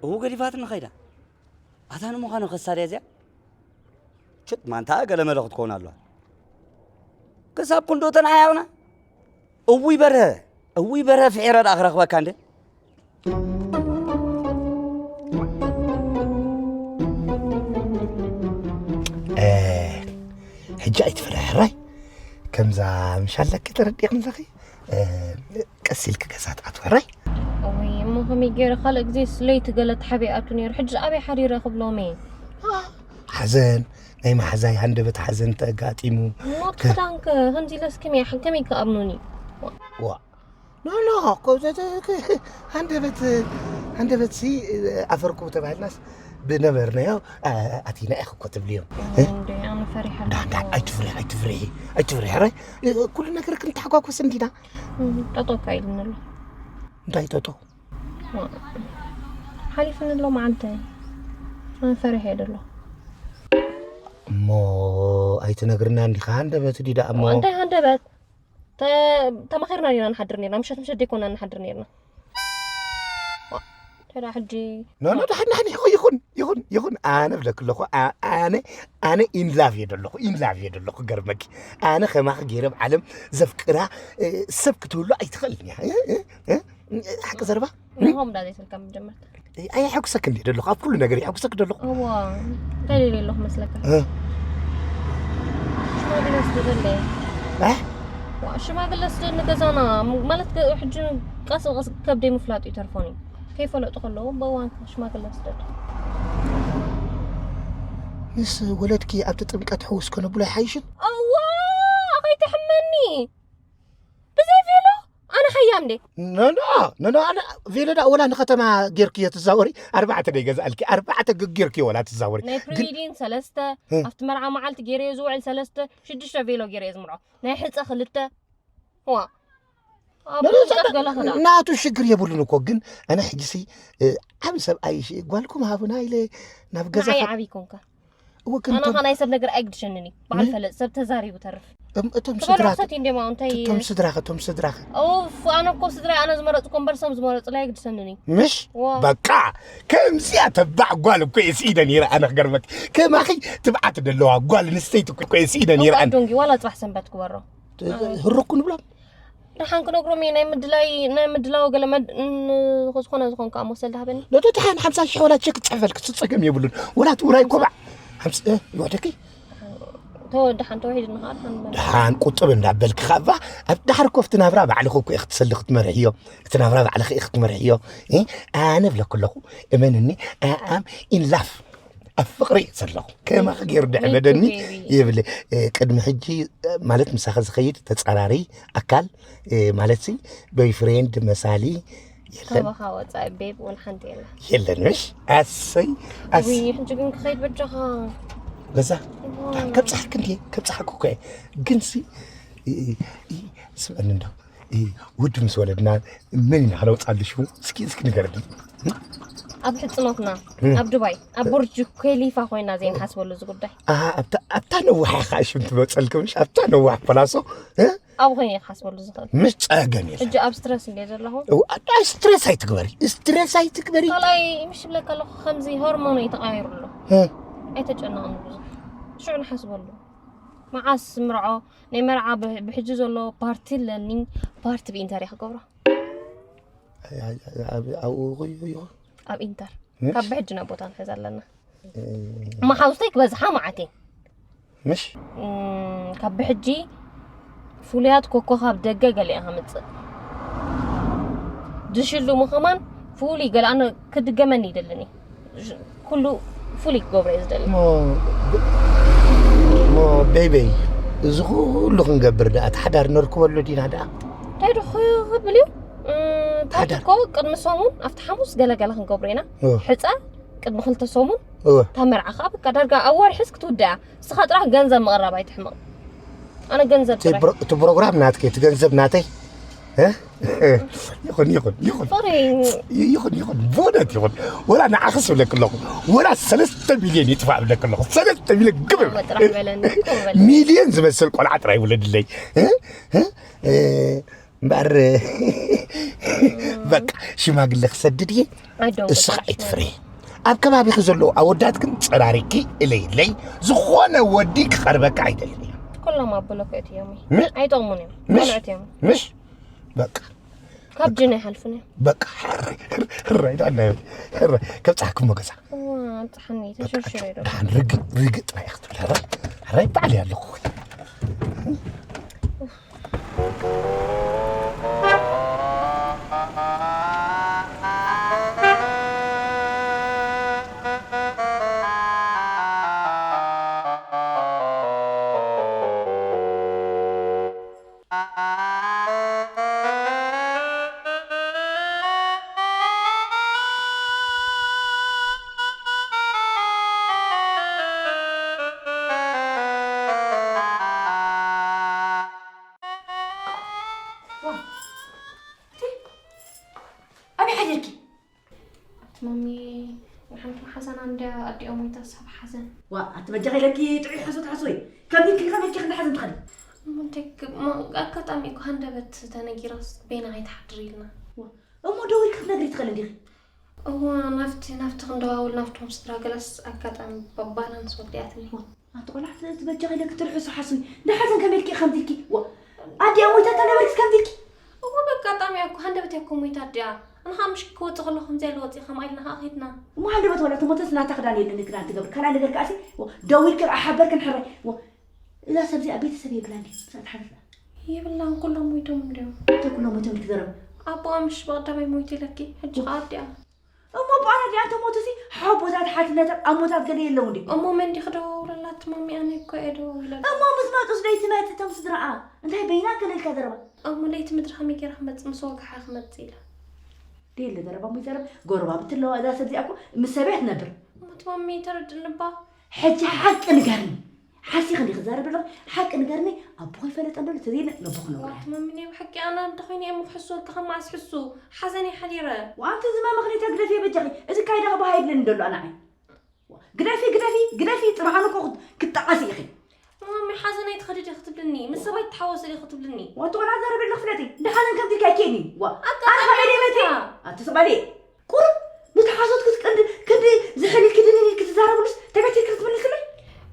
እሁ ገዲፋትኒ ኸይዳ። ኣታ ንምዃኑ ከሳድያ እዚኣ ችጥ ማንታ ገለ መለ ክትከውን ኣለዋ። ክሳብ ክንዶ ተነዓያቕና እውይ በርሀ እውይ በርሀ ፍሒረ ደኣ ክረኽበካ እንደ ሕጂ ኣይትፍርሒ ሕራይ ከምዛ ምሻለኪ ተረዲእኽን ዘኺ ቀስ ኢልኪ ገዛ ትኣትዊ ሕራይ እውይ እሞ ከመይ ገይረ ካልእ ግዜ ስለይቲ ገለ ተሓቢኣቱ ነይሩ ሕጂ ኣበይ ሓዲረ ክብሎም እየ ሓዘን ናይ መሓዛይ ሃንደበት ሓዘን ተጋጢሙ ሞት ክዳንከ ከምዚ ኢለስ ከመይ ከመይ ክኣምኑኒ ዋ ኖ ኖ ኮ- ዘ- ዘ- ከ- ሃንደበት ሃንደበት ሲ ኣፈርኩ ተባሂልናስ ብነበርናዮ ኣ- ኣቲና ኢኽ እኮ ትብልዮም እንደ ኣነ ፈሪሐ እንዳ እንዳ ኣይትፍርሒ ኣይትፍርሒ ኣይትፍርሒ ሕራይ ኩሉ ነገር ክንተሓጓጎስ እንዲና ጠጦካ ኢልኒ ኣሎ እንታይ ጠጦ ሓሊፍኒ ኣሎ መዓልተይ ኣነ ፈሪሐ እየ ደሎ እሞ ኣይትነግርና እንዲኻ ሃንደበት ዲ ደኣ እሞ እንታይ ሃንደበት ተማኺርና ዲና ንሓድር ነርና ምሸት ምሸት ደይኮና ንሓድር ነርና ተዳ ሕጂ ኖ ኖ ድሓን ድሓን ይኹን ይኹን ይኹን ይኹን፣ ኣነ ብለክ ኣለኹ። ኣነ ኣነ ኢንላቭ እየ ደለኹ፣ ኢንላቭ እየ ደለኹ። ገርመኪ፣ ኣነ ከማኺ ገይረ ብዓለም ዘፍቅራ ሰብ ክትህሉ ኣይትኽእልን እያ። ሓቂ ዘረባ። ንሆም ዳ ዘይትልከም ጀመርታ። ኣየሐጉሰክ እንዲ ደለኹ፣ ኣብ ኩሉ ነገር የሐጉሰክ ደለኹ። እዋ እንታይ ደለ ኣለኹ መስለካ? ሽማግለ ስደደለ። ሽማግለ ስደድ ንገዛና ማለት ሕጂ ቀስ ብቀስ ከብደይ ምፍላጡ ይተርፎኒ። ከይፈለጡ ከለዉ በዋን ሽማግለ ስደድ። ምስ ወለድኪ ኣብቲ ጥምቀት ሕውስ ከነብሎ ይሓይሽን? እዋ ከይትሕመኒ። ብዘይ ቬሎ ኣነ ሓያም እንዴ? ነኖ ነኖ ኣነ ቬሎ ዳ ወላ ንከተማ ጌርክዮ ትዛወሪ? ኣርባዕተ ደ ይገዛእልኪ፣ ኣርባዕተ ጌርክዮ ወላ ትዛወሪ። ናይ ፕሪዲን ሰለስተ፣ ኣብቲ መርዓ መዓልቲ ገይረዮ ዝውዕል ሰለስተ፣ ሽዱሽተ ቬሎ ገይረዮ ዝምርዖ። ናይ ሕፀ ክልተ። ዋ ናቱ ሽግር የብሉን እኮ። ግን ኣነ ሕጂሲ ዓብ ሰብኣይ ጓልኩም ሃቡና ኢለ ናብ ገዛ። ንዓይ ዓብይ ኮንካ። ኣነ ኸ ናይ ሰብ ነገር ኣይግድሸንን እዩ። በዓል ፈለጥ ሰብ ተዛሪቡ ተርፍ። እቶም ስድራ ሰት እንዲማ እንታይ? እቶም ስድራኸ እቶም ስድራኸ? ኡፍ ኣነ እኮ ስድራ ኣነ ዝመረፅኮ እምበር ሰብ ዝመረፅላ ኣይግድሰንን እዩ። ምሽ? በቃ ከምዚኣ ተባዕ ጓል እኮ እየ ስኢደ ነይረ ኣነ ክገርመክ። ከማኺ ትብዓት ደለዋ ጓል ኣንስተይቲ እኮ እየ ስኢደ ነይረ ኣነ። ዶንጊ ዋላ ፅባሕ ሰንበት ክበሮ። ህርኩ ንብሎም። ደሓን ክነግሮም እየ ናይ ምድላይ ናይ ምድላው ገለ መድ ዝኾነ ዝኾን ከዓ መሰል ዳህበኒ። ነቶ ደሓን ሓምሳ ሺሕ ወላ ቸክ ትፅሕፈልክ ስፀገም የብሉን። ወላ ትውራይ ኮባዕ ሓምስ ይወደኪ። ተወዲ ሓንቲ ወሒድ ንኸዓ ደሓን ቁጥብ እንዳበልክ ካባ ኣብ ዳሕር ኮፍቲ ናብራ ባዕልኽ እኮ ክትሰሊ ክትመርሕዮ። እቲ ናብራ ባዕልኽ ክትመርሕዮ። ኣነ ብለኩ ኣለኹ እመንኒ። ኣም ኢን ላፍ ኣብ ፍቕሪ ዘለኹ ከማኺ ገይሩ ድሕበደኒ ይብል። ቅድሚ ሕጂ ማለት ምሳኺ ዝኸይድ ተፃራሪ ኣካል ማለት ሲ ቦይፍሬንድ መሳሊ የለን። ካባኻ ወፃኢ ቤብ ወላ ሓንቲ የላ። የለን ምሽ ኣሰይ ኣሰይ። ውይ ሕጂ ግን ክኸይድ በጃኻ። በዛ ከብፅሓክ እንዲ ከብፅሓክ እኮ እየ። ግን ሲ ስምዕኒ እንዶ ወዲ ምስ ወለድና መን ኢና ክነውፃሉ ሽሙ እስኪ እስኪ ንገርኒ። ኣብ ሕፅኖትና ኣብ ዱባይ ኣብ ቡርጅ ከሊፋ ኮይና ዘይንሓስበሉ እዚ ጉዳይ። ኣሃ፣ ኣብታ ኣብታ ነዋሕ ኢኻ ሽም ትመፀልኩም ምሽ ኣብታ ነዋሕ ፖላሶ እ? ኣብ ኮይነ ክሓስበሉ ዝኽእል። ምስ ፀገም እየ። ሕጂ ኣብ ስትረስ እንደ ዘለኹ። እው፣ ኣታ ስትረስ ኣይትግበሪ፣ ስትረስ ኣይትግበሪ። ካልኣይ ምሽ ይብለካ ኣለኹ ከምዚ ሆርሞን እዩ ተቃይሩ ኣሎ። እ? ኣይተጨነቕኒ ብዙሕ። ሽዑ ንሓስበሉ። መዓስ ምርዖ ናይ መርዓ ብ- ብሕጂ ዘሎ ፓርቲ ኣለኒ። ፓርቲ ብኢንተር እየ ክገብሮ። ኣብኡ ይኹን ኣብ ኢንተር ካብ ብሕጂ ናብ ቦታ ንሕዝ ኣለና። እሞ ሓውስተይ ክበዝሓ መዓት እየን። ምሽ ካብ ብሕጂ ፍሉያት ኮኮ ካብ ደገ ገለ እየ ከምፅእ። ዝሽልሙ ከማን ፍሉይ ገለ ኣነ ክድገመኒ ይደልን እየ። ኩሉ ፍሉይ ክገብሮ እየ ዝደሊ። ሞ ቤበይ እዚ ኩሉ ክንገብር ደኣ እቲ ሓዳር ነርክበሉ ዲና ደኣ? እንታይ ዶ ክብል እዩ? ፓርቲ እኮ ቅድሚ ሰሙን ኣብቲ ሓሙስ ገለገለ ክንገብሮ ኢና። ሕፀ ቅድሚ ክልተ ሰሙን እታ መርዓ ከዓ በቃ ዳርጋ ኣብ ወርሒስ ክትውድኣ። ንስኻ ጥራሕ ገንዘብ ምቕራብ ኣይትሕመቕ። ኣነ ገንዘብ ጥራሕ። እቲ ፕሮግራም ናትከ እቲ ገንዘብ ናተይ ይኹን ይኹን ይኹን ይኹን ይኹን ብእውነት ይኹን ወላ ንዓኽስ እብለክ ኣለኹ ወላ ሰለስተ ሚልዮን ይጥፋእ እብለክ ኣለኹ ሰለስተ ሚልዮን ግብር ሚልዮን ዝመስል ቆልዓ ጥራይ ውለድለይ እምበር በቃ ሽማግለ ክሰድድ እየ እስኻ ኣይትፍሪ ኣብ ከባቢኺ ዘለዉ ኣወዳት ግን ፀራሪኪ እለይለይ ዝኾነ ወዲ ክቐርበካ ኣይደልን እየ ኩሎም ኣቦለኮ እዮም ኣይጠቕሙን እዮም ቆልዕት እዮም ምሽ በቃ ካብ ጅን ኣይሓልፉን እዮም። በቃ ሕራይ ሕራይ ዳ ናይ ሕራይ ከብጻሕኩም ገዛ። እዋ ኣብጽሓኒ ተሸርሽረ ዶ። ደሓን ርግእ ርግእ ጥራይ ክትብል ሕራይ ሕራይ ባዕል ያለኹ። ኣበይ ሓዲርኪ? ኣቲ ማሚ፣ ንሓንቲ መሓዛና እንድያ ኣዲኦም ሞይታ ሰብ ሓዘን። ዋ፣ ኣቲ በጃኺ ኢለኪ ጥዑይ ሕሶ ትሕሶይ። ከመይ ኢልኪ ከመይ ኢልኪ ክንዲ ሓዘን ትኸዲ? እሞ እንታይ ክ- ሞ- ኣጋጣሚ እኮ ሃንደበት ተነጊራስ በይና ከይትሓድር ኢልና። እሞ ደዊልኪ ክትነግሪ ትኽእሊ እንዲኺ። እዋ ናፍቲ ናፍቲ ክንደዋውል ናፍቶም ስድራ ገለስ ኣጋጣሚ ባላንስ ወዲኣትኒ። ኣንቲ ቆልዓ ትበጃ ኢለ ክትርሕሱ ሓስኒ። እንዳ ሓዘን ከመይ ኢልኪ ከምዚ ኢልኪ? ዋ፣ ኣዲኣ ሞይታ እታ ነበርክስ ከምዚ ኢልኪ? እዋ በቃ ኣጋጣሚ እኮ ሃንደበት እኮ ሞይታ ኣዲኣ። ኣንኻ ምሽ ክወጽእ ከሎ ከምዚ ኢለ ወጺእ ከምኣ ኢልና ከኣ ከይድና። እሞ ሃንደበት ወላ ትሞተስ ናታ ክዳን የለን ክዳን ትገብር። ካልኣ ነገር ከኣሲ፣ ዋ፣ ደዊልኪ ረኣ ሓበርክን ሕራይ። ዋ፣ እዛ ሰብዚኣ ቤተሰብ የብላን ድዩ? ምሳእ ትሓርፍ። የብላን፣ ኩሎም ሞይቶም እንድዮም። እንታይ ኩሎም ሞይቶም ኢልኪ ዘረባ? ኣቦኣ ምሽ ብቐዳማይ ሞይቱ ኢለኪ፣ ሕጂ ከኣ ኣዲኣ። እሞ ኣቦኣ ኣዲኣ እንተሞቱሲ ሓቦታት ሓትነታት ኣሞታት ገለ የለውን ድዩ? እሞ መን ድዩ ክደዋውለላ? እቲ ማሚ ኣነ እኮ እየ ደዋዊለላ። እሞ ምስ መጡስ ደይትመጽእ እቶም ስድራኣ? እንታይ በይና ገለ ኢልካ ዘረባ? እሞ ለይቲ ምድሪ ከመይ ገይራ ክመጽእ? ምስ ወግሓ ክመጽእ ኢላ። ደየለ ዘረባ እሞ ይዘረብ። ጎረባብቲ ኣለዋ። እዛ ሰብዚኣ እኮ ምስ ሰብ እያ ትነብር። እሞ እቲ ማሚ ተረድእኒ እባ። ሕጂ ሓቂ ንገርኒ። ሓሲኺ እንዲኺ ትዛረቢ ዘለኺ። ሓቂ ንገርኒ። ኣቦኺ ይፈለጠ እንዶ ተዘይለ ነቦኺ ነግሮ። ዋት ማሚ፣ ናይ ብሓቂ ኣነ እንተ ኾይነ እየ ምኽሕሱ፣ ወግኻ መዓስ ሕሱ? ሓዘን እየ ሓዲረ። ዋንቲ ዝማ ምኽንያት ግደፊ በጃኺ። እዚ ካይዳ ክበሃ የድልን ደሎ ኣነ ዓይ። ግደፊ፣ ግደፊ፣ ግደፊ፣ ጽባሕ ንኮ ክት-፣ ክትጠቐሲ ኢኺ። ማሚ፣ ሓዘን ኣይትኸዲ ዲኺ ክትብልኒ? ምስ ሰብ ኣይትተሓወሲ ዲኺ ክትብልኒ? ዋንቲ ቆልዓ ዘረብ የለ ክፍለጢ። እንደ ሓዘን ከምዚ ኢልካ ኣይኬድኒ። ዋ፣ ኣታ ኣነ ከመይ ደይ መጺእ? ኣታ። ኣቲ ስቕ በሊ። ቁሩብ ንተሓሶት ክስ-፣ ክንዲ፣ ክንዲ ዝሕል ኢልኪ ድንን ኢልኪ ትዛረብሉስ ተገቲርኪ ክትምልስለይ?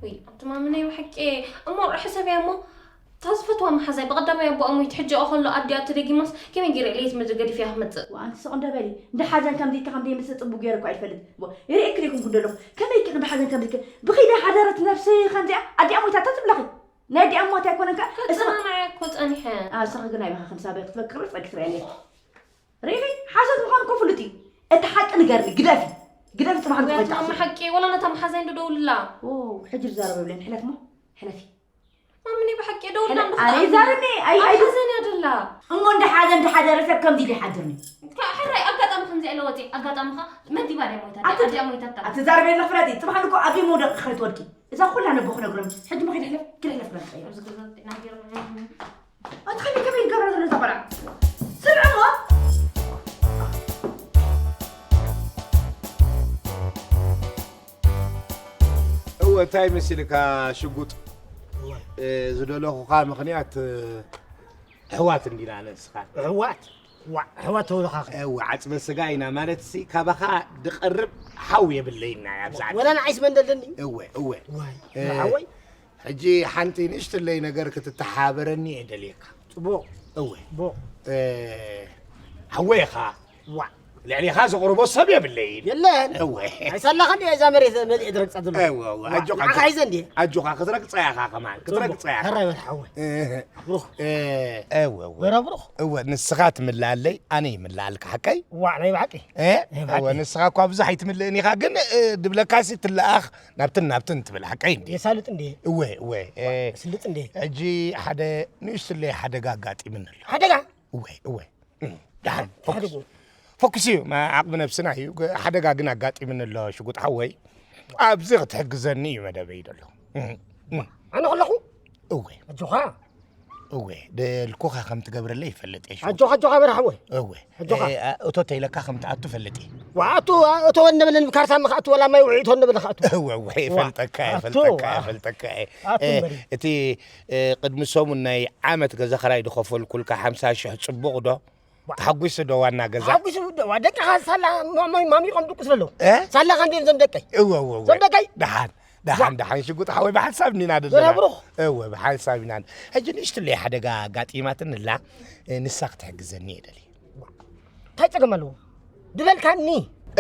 ውይ፣ ኣቲ ማሚ፣ ናይ ብሓቂ እሞ ርሑ ሰብ እያ እሞ፣ እታ ዝፈትዋ መሓዛይ ብቐዳማይ ኣቦኣ ሞይቱ፣ ሕጂ ከሎ ኣዲኣ ተደጊማስ ከመይ ገይረ ለይቲ ምድሪ ገዲፈያ ክመጽእ? ዋ፣ ኣንቲ ስቕ እንደ በሊ። እንደ ሓዘን ከምዚ ኢልኪ ከም ደይ ምስ ጽቡቕ ገይረ እኳ ኣይፈልጥ። ዋ፣ ይርእየኪ ደይኮንኩ እንደለኹ። ከመይ ኢልኪ እንደ ሓዘን ከምዚ ኢልኪ? ብኺዳ ሓደረት ነብሲ ከምዚኣ ኣዲኣ ሞይታ እታ ትብለኺ? ናይ ኣዲኣ ሞት ኣይኮነን ከ? እስኻ ከጸናንዓ እኮ ጸኒሐ። ኣ፣ እስኻ ግን ኣይባኻ ከም ሳበይ ክትበክሪ ጸጊ ትርእያ ነይርኪ። ርኢኺ? ሓሶት ምዃኑ እኮ ፍሉጥ እዩ። እቲ ሓቂ ንገርኒ፣ ግደፊ። ግደፊ፣ ጽባሕ ንግሆ ውያት ማማ ኣይትሓስቢ። ሓቂ፣ ወላ ነታ መሓዛይ እንዶ ደውልላ። ኦ፣ ሕጂ ዝዛረብ የብለይን። ሕለፊ እሞ፣ ሕለፊ። ማሚ፣ ናይ ብሓቂ ደውልላ ኣነ፣ እንዶ ኣነ ክትኣምኒ። ይዛረብኒ፣ ኣይ፣ ኣብ ኣይ፣ ሓዘን እያ ደላ። እሞ እንደ ሓዘን፣ እንደ ሓደረ ሰብ ከምዚ ኢሉ ይሓድርኒ። ከ-፣ ሕራይ፣ ኣጋጣሚ ከምዚ ኢለ ወፂእ፣ ኣጋጣሚ ኸ መዲባ ድያ ሞይታ፣ ኣቲ-፣ ኣዲኣ ሞይታ እታ። ኣቲ ዛረብ የለ ፍለጢ፣ ጽባሕ ንግሆ ኣብ ዘይመውደቕ ከይትወድቂ። እዛ ኩላ ነቦ ክነግሮም። ሕጂ እሞ ከይድ ሕለፍ፣ ከይድ ሕለፍ ክነግሮም። ኣብዚ ገዛ ወፂእና ገይርና። ኣቲ ከመይ፣ ከመይ ይገብሮ ዘሎ እዛ ቆልዓ? ስምዕዎ። እወ፣ እንታይ መሲልካ ሽጉጥ? እወ። እ፣ ዝደለኹኻ ምኽንያት፣ እ፣ ኣሕዋት እንዲና ኣነ ንስኻ። ኣሕዋት? ዋዕ፣ ኣሕዋት ተወለኻ። እወ፣ ዓጽመ ስጋ ኢና ማለት ሲ፣ ካባኻ ድቐርብ ሓው የብለይና እያ ኣብዛ ዓዲ። ወላ ንዓይስ መን ደለኒ? እወ፣ እወ። ዋይ፣ እ፣ ሓወይ? ሕጂ ሓንቲ ንእሽትለይ ነገር ክትተሓባበረኒ እየ ደልየካ። ጽቡቕ። እወ። ጽቡቕ። እ፣ ሓወይ ኢኻ። ዋዕ። ልዕሊኻ ዘቕርቦ ሰብ የብለይን። የለን። እወ። ኣይ፣ ሳላኻ እንድየ እዛ መሬት መሊኤ ድረግጻ ዘሎ። እወ፣ እወ። ዋዕ፣ ኣጆኻ፣ ንዓኻ ኣጆኻ። ሒዘ እንድየ። ኣጆኻ፣ ክትረግጻ ኢኻ ከማን፣ ጽቡቕ። ክትረግጻ ኢኻ። ሕራይ በል ሓወይ። እህ። ብሩኽ። እ፣ እወ፣ እወ። በራ ብሩኽ። እወ፣ ንስኻ ትምልኣለይ፣ ኣነ ይምልኣልካ፣ ሓቀይ? ዋዕ፣ ናይ ብሓቂ። እ? ናይ ብሓቂ። እወ፣ ንስኻ እኳ ብዙሕ ኣይትምልእን ኢኻ፣ ግን፣ እ፣ ድብለካሲ ትለኣኽ ናብትን ናብትን ትብል፣ ሓቀይ እንዴ? የሳልጥ እንዴ? እወ፣ እወ። እ፣ ስልጥ እንዴ? ሕጂ ሓደ ንእሽትለይ ሓደጋ ኣጋጢምኒ ኣሎ። ሓደጋ? እወ፣ እወ። እም፣ ደሓን፣ ፎኩስ። ሓደጋ? ፎኩስ እዩ፣ ማ-፣ ዓቕሚ ነብስና እዩ። ግ-፣ ሓደጋ ግን ኣጋጢምኒ ኣሎ፣ ሽጉጥ ሓወይ። ኣብዚ ክትሕግዘኒ እዩ መደበይ ዘሎ። እም፣ እም። ኣነ ከለኹ? እወ። ኣጆኻ። እወ፣ ደልኩኻ ከም ትገብረለይ ይፈልጥ እየ፣ ሽጉጥ። ኣጆኻ፣ ኣጆኻ በርሓ ሓወይ። እወ። ኣጆኻ። እ፣ እ፣ እቶ ተይለካ ከም ትኣቱ ፈልጥ እየ። ዋ፣ ኣቱ፣ እቶ ወነበለን ካርታ ምኻኣቱ ወላ ማይ ውዒ እቶ ነበለ ኻኣቱ። እወ፣ እወ፣ ዋ፣ ይፈልጠካ እየ፣ ኣቱ፣ ይፈልጠካ እየ፣ ዋ። ይፈልጠካ እየ። ኣቱ እ፣ እምበሪ። እቲ፣ እ፣ ቅድሚ ሰሙን ናይ ዓመት ገዛ ኸራይ ዝኸፈልኩልካ ሓምሳ ሽሕ ጽቡቕ ዶ? ዋ። ተሓጒሱ ዶ ዋና ገዛ? ተሓጒሱ ዶ? ዋ፣ ደቅኻ ሳላ ማ-፣ ማ-፣ ማሚቖም ድቁስ በሎ። እ? ሳላ ኻንድዮም ዘም ደቀይ። እወ፣ እወ፣ እወ። ዘም ደቀይ? ደሓን፣ ደሓን፣ ዋ። ደሓን፣ ሽጉጥ ሓወይ፣ ብሓንሳብ ኒና ደለና። ወላ ብሩኽ። እወ፣ ብሓንሳብ ኢና። ሕጂ ንእሽትለይ ሓደጋ ኣጋጢማትኒ ኣላ፣ እ፣ ንሳ ክትሕግዘኒ እየ ደልየ። እንታይ ጸገም ኣለዎ? ድበልካኒ።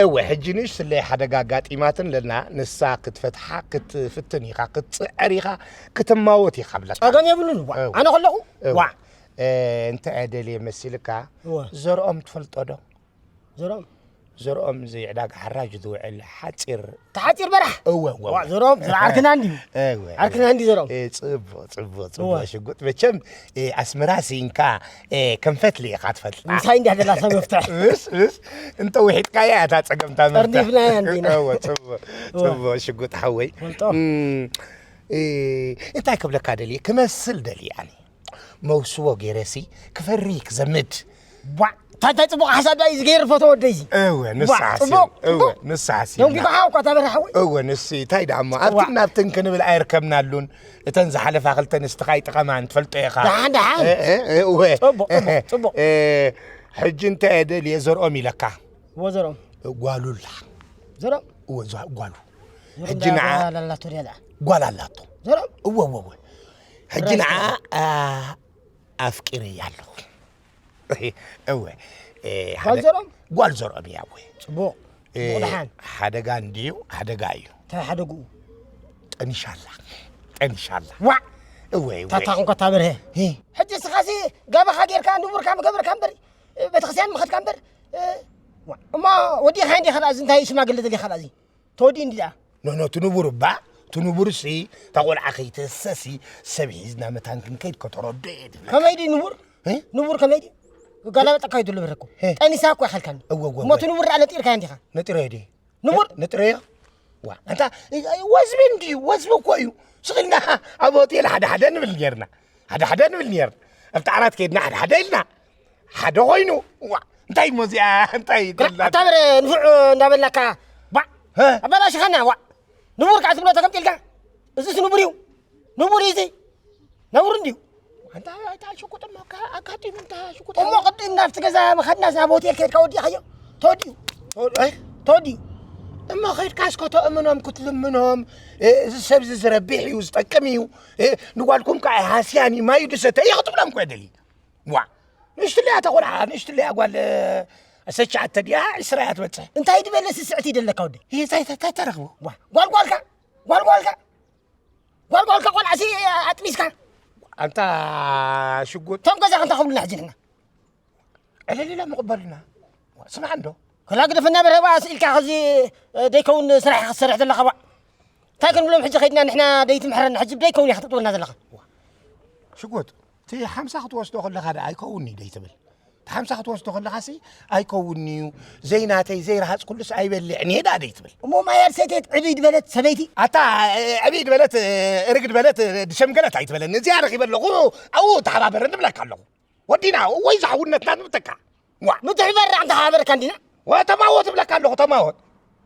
እወ፣ ሕጂ ንእሽትለይ ሓደጋ ኣጋጢማትን ለና፣ ንሳ ክትፈትሓ ክትፍትን ኢኻ፣ ክትጽዕር ኢኻ፣ ክትማወት ኢኻ ብለካ። ጸገም የብሉን። ዋ፣ እወ። ኣነ ከለኹ? እወ። ዋ። እ፣ እንታይ እየ ደልየ መሲልካ? እወ። ዘርኦም ትፈልጦ ዶ? ዘርኦም? ዘርኦም እዚ ዕዳጋ ሓራጅ ዝውዕል ሓጺር። ተሓጺር በራሕ? እወ፣ እወ፣ ዋ፣ እወ። ዘርኦም፣ ዘርዓ ዓርክና እንድዩ። እወ፣ እወ። ዓርክና እንድዩ ዘርኦም። እ፣ ጽቡቕ፣ ጽቡቕ፣ ጽቡቕ እወ። ሽጉጥ። መቸም፣ እ፣ ኣስመራ ስኢንካ፣ እ፣ ከም ፈትሊ ኢኻ ትፈልጣ። ምሳይ እንዲያ ደላ ሰብ መፍትሕ። ምስ፣ ምስ፣ እንተ ውሒጥካያ እታ ጸገምታ መፍትሕ። ጠርኒፍናያ እንዲና። እወ፣ ጽቡቕ፣ እወ። ጽቡቕ ሽጉጥ ሓወይ። ፈልጦ። እም፣ እ፣ እንታይ ክብለካ ደልየ? ክመስል ደልየ ኣነ። መውስቦ ገይረሲ ክፈሪ ክዘምድ። ቧዕ! እንታይ፣ እንታይ ጽቡቕ ሓሳብ እዩ ዝገይር ፈቶ ወደይ እዚ። እወ፣ ንስሓ ቧዕ! ጽቡቕ፣ እወ፣ ጽቡቕ። ንስሓ ደንጒኻ እኳ ተበርሕ ወይ? እወ፣ ንሲ፣ እንታይ ደኣ እሞ፣ ኣብትን ቧዕ! ናብትን ክንብል ኣይርከብናሉን። እተን ዝሓለፋ ክልተ ኣንስትኻ ይጥቀማን ትፈልጦ ኢኻ። ደሓን፣ ደሓን። እ፣ እ፣ እ፣ እወ። ጽቡቕ፣ ጽቡቕ፣ ጽቡቕ። እ፣ ሕጂ እንታይ እየ ደልየ ዘርኦም ኢለካ? እወ፣ ዘርኦም። ጓሉ ኣላ። ዘሮም እወ፣ እዛ ጓሉ። ዘሮም ሕጂ ዳ- ንዓ- ዳ- ላላቶ ሪያ ዳ ጓል ኣላቶ። ዘሮም እወ፣ እወ፣ እወ። ሕጂ ንዓ፣ ኣ-፣ ኣፍቂረያ ኣለኹ። እወ። እ፣ ጓል ሓደ- ዘሮም? ጓል ዘሮም እያ፣ እወ። ጽቡቕ እ፣ ጽቡቕ ደሓን ሓደጋ እንድዩ፣ ሓደጋ እዩ። እንታይ ሓደግኡ ጠኒሻላ። ጠኒሻላ። ዋዕ እወ፣ እወ። ታታ ኹንካ ታበርሀ እ፣ ሕጂ ስኻሲ ጋባኻ ጌርካ ንቡርካ ምገብርካ እምበር ቤተክርስትያን ምኸድካ እምበር እ፣ ዋዕ። እሞ ወዲኻ እንዲኻ ዳዚ እንታይ ሽማግለ ደሊኻ ዳዚ ተወዲኡ እንዲ ደኣ ኖ፣ ኖ፣ እቲ ንቡር እባ፣ እቲ ንቡር ሲ፣ እታ ቆልዓ ከይተሰሲ፣ ሰብ ሒዝና መታን ክንከይድ ከተረዶ እየ ዝብለካ። ከመይ ድዩ ንቡር እ? ንቡር ከመይ ድዩ ጋላበጠካ እዩ ድሎ በረኩ እ። ጠኒሳ እኮ ይኸልካኒ እወ፣ እወ፣ እሞ እቲ እወ። ንቡር ደኣ ነጢርካ እንዲኻ ነጢረዮ ድየ? ንቡር ነጢረዮ? ዋ፣ ኣንታ፣ እ፣ እ፣ ወዝቢ እንድዩ፣ ወዝቢ እኮ እዩ። ስቕ ኢልና ኣብ ሆቴል ሓደ ሓደ ንብል ኔርና። ሓደ ሓደ ንብል ኔርና። ኣብቲ ዓራት ከይድና ሓደ ሓደ ኢልና። ሓደ ኮይኑ። ዋ፣ እንታይ እሞ እዚኣ፣ እንታይ ደላ? ኣታ በረ ንፉዕ እንዳበልናካ ባ እ? ኣበላሽኻና ዋ ንቡር ከዓ ትብሎ ተገምጢልካ እዚስ ንቡር እዩ ንቡር እዩ እዚ ነውር እንድዩ ኣንታ፣ ኣንታ ሽጉጥ እሞ፣ ኣካ-፣ ኣጋጢሙ እንታ ሽጉጥ እሞ ቅድም ናብቲ ገዛ መኸድና ናብ ሆቴል ከድካ ወዲእካዮ ተወዲኡ ኣይ፣ ተወዲኡ እሞ ኸድካ እስከ ተእምኖም ክትልምኖም፣ እ፣ እዚ ሰብ እዚ ዝረብሕ እዩ፣ ዝጠቅም እዩ፣ እ፣ ንጓልኩም ከዓ ሃስያን እዩ፣ ማዩ ድሰተ እዩ ክትብሎም እኮ የደሊ። ዋ፣ ንእሽትለያ ተቆልዓ፣ ንእሽትለያ ጓል፣ እ፣ ኣሰቻዓተ ድያ፣ ዒስራ እያ ትበጽሕ። እንታይ ድበለ ስስዕቲ ይደለካ ወዲ? እንታይ፣ እንታይ፣ እንታይ ተረኽቦ? ዋ፣ ጓልጓልካ፣ ጓልጓልካ፣ ጓልጓልካ ቆልዓሲ ኣጥቢስካ። ኣንታ ሽጉጥ። እቶም ገዛ ክንታ ከብሉና ሕጂ ንሕና። ዕልል ኢሎም ይቕበሉና። ስማዕ እንዶ። ከላ ግደፈና በርሀ፣ ዋ፣ ስኢልካ፣ ከዚ ደይከውን ስራሕ ክትሰርሕ ዘለኻ፣ ዋ። እንታይ ክንብሎም ሕጂ ከይድና ንሕና ደይትምሕረና፣ ሕጂ ደይከውን ኢኻ ትጥበልና ዘለኻ። ሽጉጥ፣ እቲ ሓምሳ ክትወስዶ ከለኻ ደኣ ኣይከውን'ዩ ደይትብል። እቲ ሓምሳ ክትወስዶ ከለኻሲ ኣይከውን'ዩ፣ ዘይናተይ፣ ዘይረሃጽኩሉስ ኣይበልዕን'የ ደኣ ደይትብል። እሞ ማይ ኣርሰይተት ዕብይ ድበለት ሰበይቲ። ኣታ ዕብይ ድበለት፣ እርግ ድበለት፣ ድሸምገለት ኣይትበለኒ። እዚኣ ረኺበ ኣለኹ፣ ኣብኡ ተሓባበረኒ እብለካ ኣለኹ። ወዲና ወይ ዝሓውነትና ንብተካ። ዋ። ምትሕብባር ደኣ እንተሓባበረካ እንዲና። ዋ፣ ተማወት እብለካ ኣለኹ፣ ተማወት።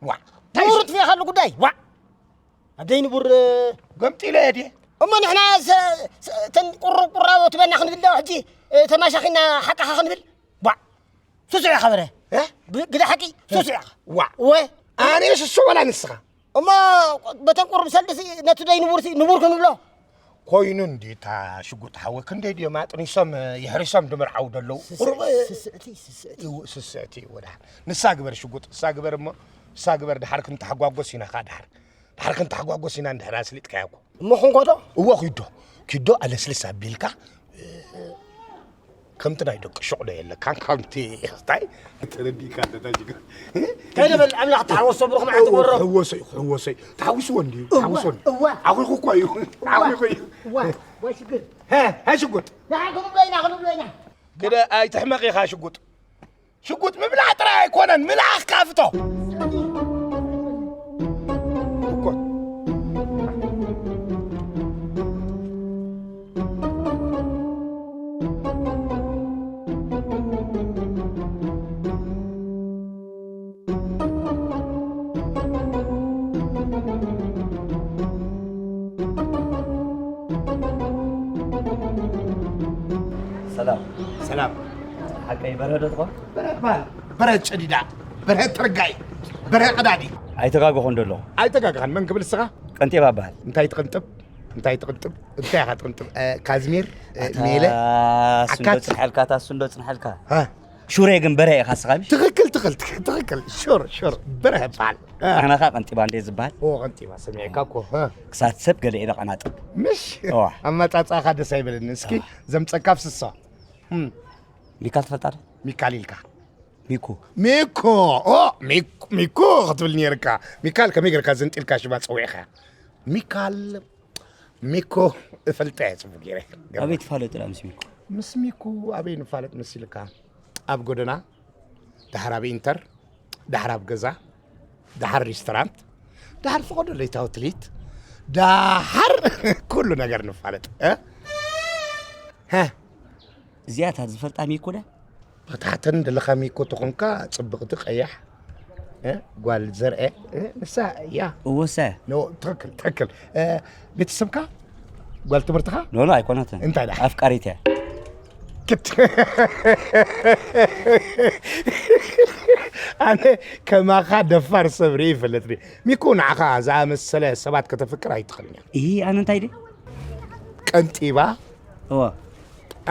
ዋ። ንቡር ትፍኢኻሉ ጉዳይ። ዋ። ኣብ ደይ ንቡር፣ እ፣ ገምጢለ እየ ድየ? እሞ ንሕና ሰ-፣ ሰ-፣ እተን ቁሩብ ቁራቦ ትበና ክንብል ዶ ሕጂ፣ እ፣ ተማሻኺና ሓቅኻ ክንብል? ዋ። ሱሱዕ ኢኻ በረ። እ? ብ-፣ ግደ ሓቂ፣ ሱሱዕ ኢኻ። ዋ። ወ። ኣነ ሱሱዕ ወላ ንስኻ? እሞ በተን ቁሩብ ሰልዲ ሲ፣ ነቲ ደይ ንቡር ሲ፣ ንቡር ክንብሎ? ኮይኑ እንዲ እታ ሽጉጥ ሓወ፣ ክንደይ ድዮም ኣጥኒሶም፣ የሕሪሶም ድምርዓው ደለዉ? ስስዕ-፣ ቁሩብ፣ እ፣ ስስዕቲ፣ ስስዕቲ። እው፣ ስስዕቲ፣ እው፣ ደሓር። ንሳ ግበር ሽጉጥ፣ ንሳ ግበር እሞ፣ ንሳ ግበር፣ ደሓር ክንተሓጓጎስ ኢና ኸዓ ደሓር። ደሓር ክንተሓጓጎስ ኢና እንድሕር ኣስሊጥካያ እኮ። እሞ ክንኮዶ? እዎ፣ ኪዶ። ኪዶ ኣለስልስ ኣቢልካ፣ ከምቲ ናይ ደቂ ሹቕ ዶ የለካን፣ ከምቲ እንታይ ተረዲእካ ኣለና ጅግር። እንታይ ደበል ኣምላኽ ተሓወሶ ብሩኽ መዓልቲ ወሮ። ሕወሶይ፣ ሕወሶይ። ተሓዊስዎ እንድዩ፣ እዋ፣ ተሓዊስዎ እንድዩ። እዋ። ዓኺኹ እኮ እዩ፣ ዓኺኹ እዩ። እዋ፣ እዋ ሽግር። ሀ፣ ሀ ሽጉጥ። ንዓ ክንብሎ ኢና፣ ክንብሎ ኢና። ግደ ኣይትሕመቕ ኢኻ ሽጉጥ። ሽጉጥ ምብላዕ ጥራይ ኣይኮነን፣ ምልኣኽ ከኣ ፍቶ። እኮ። ሰላም። ሰላም። ሓቀይ በርሀ ዶ ትኾን? በርሀ በሃል። በርሀ ጨዲዳ። በርሀ ተርጋይ። በርሀ ቀዳዲ። ኣይተጋገኹን ዶ ኣለኹ? ኣይተጋገኻን። መን ክብል ንስኻ? ቀንጢባ በሃል። እንታይ ትቕንጥብ? እንታይ ትቕንጥብ? እንታይ ኢኻ ትቕንጥብ? እ፣ ካዝሚር፣ እ፣ ኣታ ሜለ፣ እሱ እንዶ ዓካት። ጽንሐልካ፣ ኣታ እሱ እንዶ ጽንሐልካ። እ፣ ሹሬ ግን በርሀ ኢኻ ንስኻ፣ ምሽ? ትኽክል፣ ትኽክል፣ ትኽክል። ሹር፣ ሹር። በርሀ በሃል። እ። ኣናኻ ቀንጢባ እንደ ዝበሃል። ኦ፣ ቀንጢባ ሰሚዐካ እኮ። እ። ክሳት ሰብ ገለ ኢለ ቀናጥብ። ምሽ? እዋ። ኣመጻጽኣኻ ደስ ኣይበለኒ። እስኪ ዘምጸካ ፍስሶ። እም፣ ሚካል ትፈልጣ ዶ? ሚካል ኢልካ። ሚኩ። ሚኮ። ኦ፣ ሚክ-፣ ሚኮ ክትብል ነይርካ። ሚካል ከመይ ጌርካ ዘንጢልካ ሽማ ጸዊዕካ? ሚካል፣ ሚኮ እፈልጣ እየ ጽቡቅ ገይረ። ኣበይ ትፋለጡ ደኣ ምስ ሚኩ? ምስ ሚኩ ኣበይ ንፋለጥ መሲልካ? ኣብ ጎደና፣ ድሓር ኣብ ኢንተር፣ ድሓር ኣብ ገዛ፣ ድሓር ሪስቶራንት፣ ድሓር ፍቐዶ ለይታዊ ትልሂት፣ ድሓር ኩሉ ነገር ንፋለጥ። እ? ሀ? እዚኣ እታ ዝፈልጣ ሚኩ ዳ? ክትሓተኒ ደለኻ ሚኮ ተኾንካ ጽብቕቲ ቀያሕ፣ እ? ጓል ዘርአ፣ እ? ንሳ እያ። እወ፣ እሳ እያ። ኖ፣ ትኽክል፣ ትኽክል። እ፣ ቤተሰብካ? ጓል ትምህርትኻ? ኖ፣ ኖ፣ ኣይኮነትን። እንታይ ደኣ? ኣፍቃሪት እያ። ክት-፣ ኣነ ከማኻ ደፋር ሰብ ርኢ ይፈልጥኒ። ሚኩ፣ ንዓኻ ዝኣመሰለ ሰባት ከተፍቅር ኣይትኽእልን እያ። እሂ፣ ኣነ እንታይ ድየ? ቀንጢባ? እወ።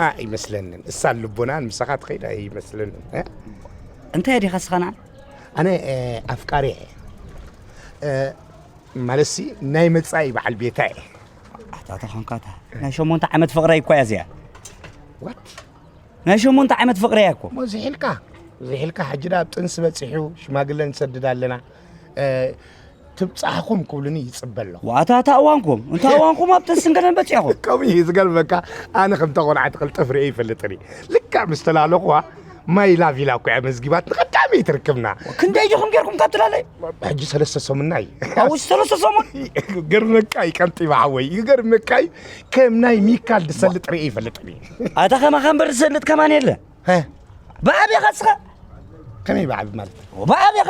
ኣይመስለንን። እሳ ልቦናን ምሳኻ ትኸይድ ኣይመስለንን። እ? እንታይ ዲኻ እስኻ ንዓ? ኣነ፣ እ፣ ኣፍቃሪ እየ። እ፣ ማለትሲ ናይ መጻኢ በዓል ቤታ እየ። ኣታ ተኾንካ እታ ናይ ሸሞንተ ዓመት ፍቕረይ እኮ እያ እዚኣ። ዋት? ናይ ሸሞንተ ዓመት ፍቕረይ እያ እኮ። እሞ ዝሒልካ፣ ዝሒልካ ሕጂ ደኣ ኣብ ጥንሲ በጺሑ ሽማግለ ንሰድድ ኣለና። እ፣ ትብጻሕኹም ክብሉኒ ይጽበ ኣለኹ። ዋታ፣ እታ እዋንኩም፣ እንታ እዋንኩም ኣብ ጥንሲ እንከደን በጺሕኹም። ከምኡ እዩ ዝገርመካ፣ ኣነ ከምታ ቆልዓ ትቕልጠፍ ርእየ ይፈልጥን እየ። ልክዕ ምስ ተላለኹዋ፣ ማይ ላቪላ እኮ እያ መዝጊባት ንቐዳመይቲ ርክብና። ክንደይ ዲኹም ጌርኩም ካብ ትላለይ? ሕጂ ሰለስተ ሰሙንና እዩ። ኣብኡ ሰለስተ ሰሙን? ይገርመካ እዩ ቀንጢባ ሓወይ፣ ይገርመካ እዩ። ከም ናይ ሚካል ዝሰልጥ ርእየ ይፈልጥን እየ። ኣታ ከማኻ እምበር ዝሰልጥ ከማን የለ። ሀ? ብዓብኻ እስኻ? ከመይ ብዓቢ ማለት? ብዓብኻ?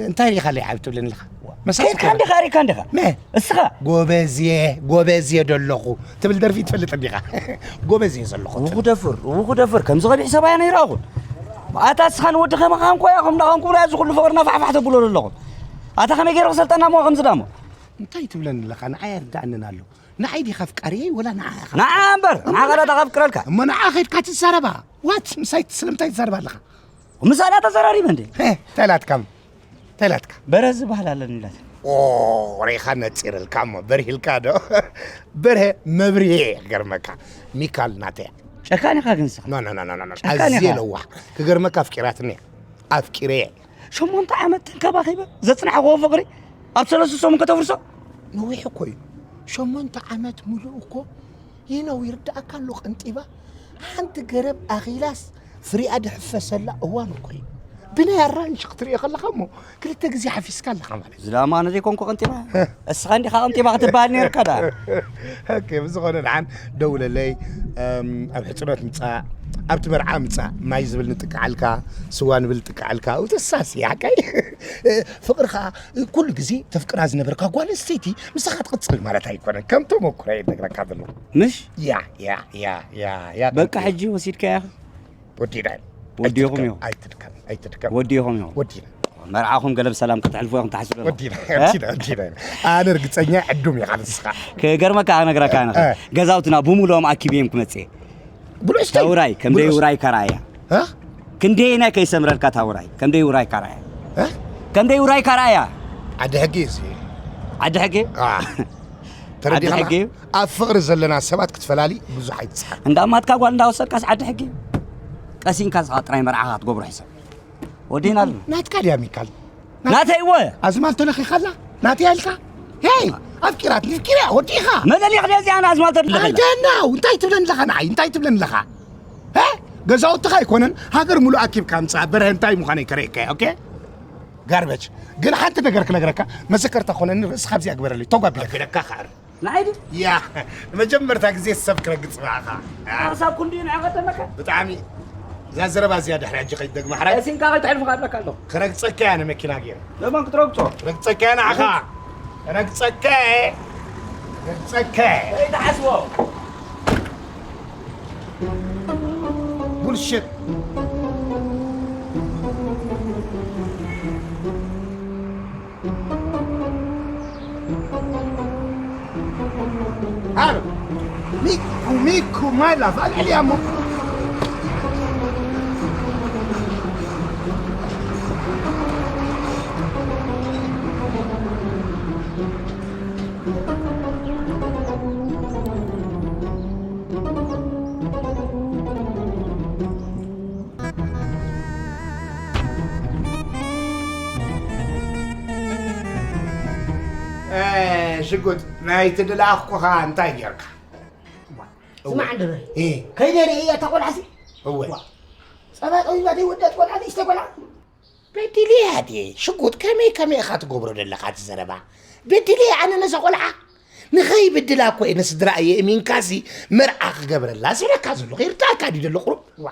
እንታይ ዲኻ ለይ ዓቢ ትብለኒ ኣለኻ? መሳርሒ ከይድካ እንዲኻ፣ ሪካ እንዲኻ? መ? እስኻ? ጎበዝ እየ፣ ጎበዝ እየ ደለኹ ትብል ደርፊ ትፈልጥ እንዲኻ? ጎበዝ እየ ዘለኹ እዉ ትብል። ክደፍር፣ እዉ ክደፍር፣ ከምዚ ቐቢሕ ሰብኣይ ኣይረኣኹን። ኣታ እስኻን ወዲ ከማኻን እኮ ኢኹም፣ ንዓኹም ክብላ እዚ ኩሉ ፍቕርና ፋሕፋሕ ተብሎ ዘለኹም። ኣታ ከመይ ገይሩ ክሰልጠና እሞ ከምዚ ዳሞ? እንታይ ትብለኒ ኣለኻ? ንዓይ ኣይርድኣንን ኣሎ። ንዓይ ዲኻ ኣፍቃሪየይ ወላ ንዓ ኢኻ? ንዓ እምበር፣ ንዓ ኸዳ ተኸፍቅረልካ። እሞ ንዓ ኸይድካ ትዛረባ። ዋት? ምሳይ ስለምንታይ ትዛረባ ኣለኻ? ምሳና ተዘራሪበ እንዴ? ሄ፣ እንታይ ላትካ? እንታይ ላትካ? በርሀ ዝበሃል ኣለኒ ኢላት። ኦ፣ ሬኻ ነጺረልካ እሞ፣ በርሂልካ ዶ? በርሀ መብርሄ ክገርመካ። ሚካል ናተያ። ጨካን ኢኻ ግን ንስኻ። ኖ፣ ኖ፣ ኖ፣ ኖ፣ ኖ። ጨካን ኣዝየ ኢኻ። ለዋህ። ክገርመካ ኣፍቂራትኒ እያ። ኣፍቂረየ። ሸሞንተ ዓመት ተንከባኺበ ዘጽናሕክዎ ፍቕሪ ኣብ ሰለስተ ሰሙን ከተፍርሶ? ነዊሕ እኮ እዩ። ሸሞንተ ዓመት ሙሉእ እኮ ይነው ይርድኣካ ኣሎ ቀንጢባ። ሓንቲ ገረብ ኣኺላስ ፍሪኣ ድሕፈሰላ እዋን እኮ እዩ። ብናይ ኣራንሺ ክትሪኦ ከለኻ እሞ ክልተ ግዜ ሓፊስካ ኣለኻ ማለት እዩ። ዝላማ ኣነ ዘይኮንኩ ቀንጢባ? እስኻ እንዲኻ ቀንጢባ ክትበሃል ነይርካ ደኣ። ኦኬ፣ ብዝኾነ ደሓን ደውለለይ። እም፣ ኣብ ሕጽኖት ምጻእ፣ ኣብቲ መርዓ ምጻእ፣ ማይ ዝብል ንጥቅዓልካ፣ ስዋ ንብል ንጥቅዓልካ፣ ኣብኡ ተሳሲ፣ ሓቀይ? ፍቕሪ ኸኣ ኩሉ ግዜ ተፍቅራ ዝነበርካ ጓል ኣንስተይቲ ምሳኻ ትቕጽል ማለት ኣይኮነን። ከም ተመኩሮ እየ ዝነግረካ ዘለኹ። ምሽ? ያ፣ ያ፣ ያ፣ ያ፣ ያ፣ በቃ ተመኩሮ። ሕጂ ወሲድካያ ኢኻ? ወዲና ኢና። ወዲኹም ኣይትድከም፣ እዮም። ኣይትድከም፣ ኣይትድከም። ወዲኹም እዮም። ወዲና። መርዓኹም ገለ ብሰላም ከተሕልፉ ኢኹም ትሓስቡ ዘለኹም። ወዲና፣ እ? ወዲና፣ ወዲና ኢና። ኣነ ርግጸኛ ዕዱም ኢኻ ንስኻ። ክገርመካ ክነግረካ ኣነ። እ። ገዛውትና ብምሉኦም ኣኪበዮም ክመጽእ እየ። ብሉስ ተይ። ታውራይ፣ ከም ደይ ብሉስ። ውራይ ካራያ። እ? ክንደየናይ ከይሰምረልካ ታውራይ፣ ከም ደይ ውራይ ካራያ። እ? ከም ደይ ውራይ ካራያ። ዓዲ ሕጊ እዩ እዚ። ዓዲ ሕጊ? አ። ዓዲ ተረዲኻና? ሕጊ እዩ። ኣብ ፍቕሪ ዘለና ሰባት ክትፈላሊ ብዙሕ ኣይትጽዓር። እንዳማትካ ጓል እንዳወሰድካስ ዓዲ ሕጊ እዩ። ቀሲንካ ስኻ ጥራይ መርዓኻ ክትገብሮ ሕሰብ። ወዲና ኣለና። ናትካ ድያ ሚካል? ናተይ እወ። ኣዝማልቶ ለኺኻላ? ናተይ ኣልካ? ሄይ፣ ኣፍቂራት፣ ኣፍቂራ፣ ወዲኻ? መለሊኽ ደዚ ኣነ ኣዝማልቶ ለኺላ። I don't know። እንታይ ትብለኒ ኣለኻ ንዓይ? እንታይ ትብለኒ ኣለኻ? ሀ? ገዛውትኻ ኣይኮነን፣ ሃገር ሙሉእ ኣኪብካ ምጻእ፣ በርሀ እንታይ ምዃነይ ከርእየካ እየ፣ ኦኬ? ጋርበጅ። ግን ሓንቲ ነገር ክነግረካ፣ መዘከርታ ኮነኒ፣ ርእስኻ ኣብዚኣ ግበረለይ፣ ተጓቢለካ። ኣቢለካ ከዓር። ንዓይ ድዩ? ያ፣ ንመጀመርታ ግዜ ሰብ ክረግጽ ብኣኻ። ያ። ሓሳብ ክንድዩ ንዕቐት ኣለካ? ብጣዕሚ። እዛ ዘረባ እዚኣ ድሕሪ ሕጂ ከይትደግማ ሕራይ። ቀሲንካ ከይተሕልፉ ኣለካ ኣለኹ። ክረግጸካ እያ ንመኪና ገይረ። ለማን ክትረግጾ? ክረግጸካ እያ ንዓኻ። ክረግጸካ እየ። ክረግጸካ እየ። ከይትሓስቦ። ቡልሽት። ሃር። ሚኩ፣ ሚኩ፣ ማይ ላቭ፣ ኣልዕልያ እሞ። እ፣ ሽጉጥ፣ ናይቲ ድለኣኽኩኻ እንታይ ጌርካ? ስማዕ እንድበል። እ። ከይደ ርእየ እታ ቆልዓሲ? እወ። ዋ። ጸባ ጠቢባ ዘይወደት ቆልዓ፣ ንእሽተይ ቆልዓ። በዲለያ ድየ? ሽጉጥ፣ ከመይ ከመይ ኢኻ ትገብሮ ዘለኻ እቲ ዘረባ? በዲለያ ኣነ ነዛ ቆልዓ? ንኸይብድላ እኮ እየ ንስድራ እየ እሚንካሲ መርዓ ክገብረላ ዝብለካ ዘለኹ። ይርዳእካ ድዩ ዘሎ ቁሩብ? ዋ።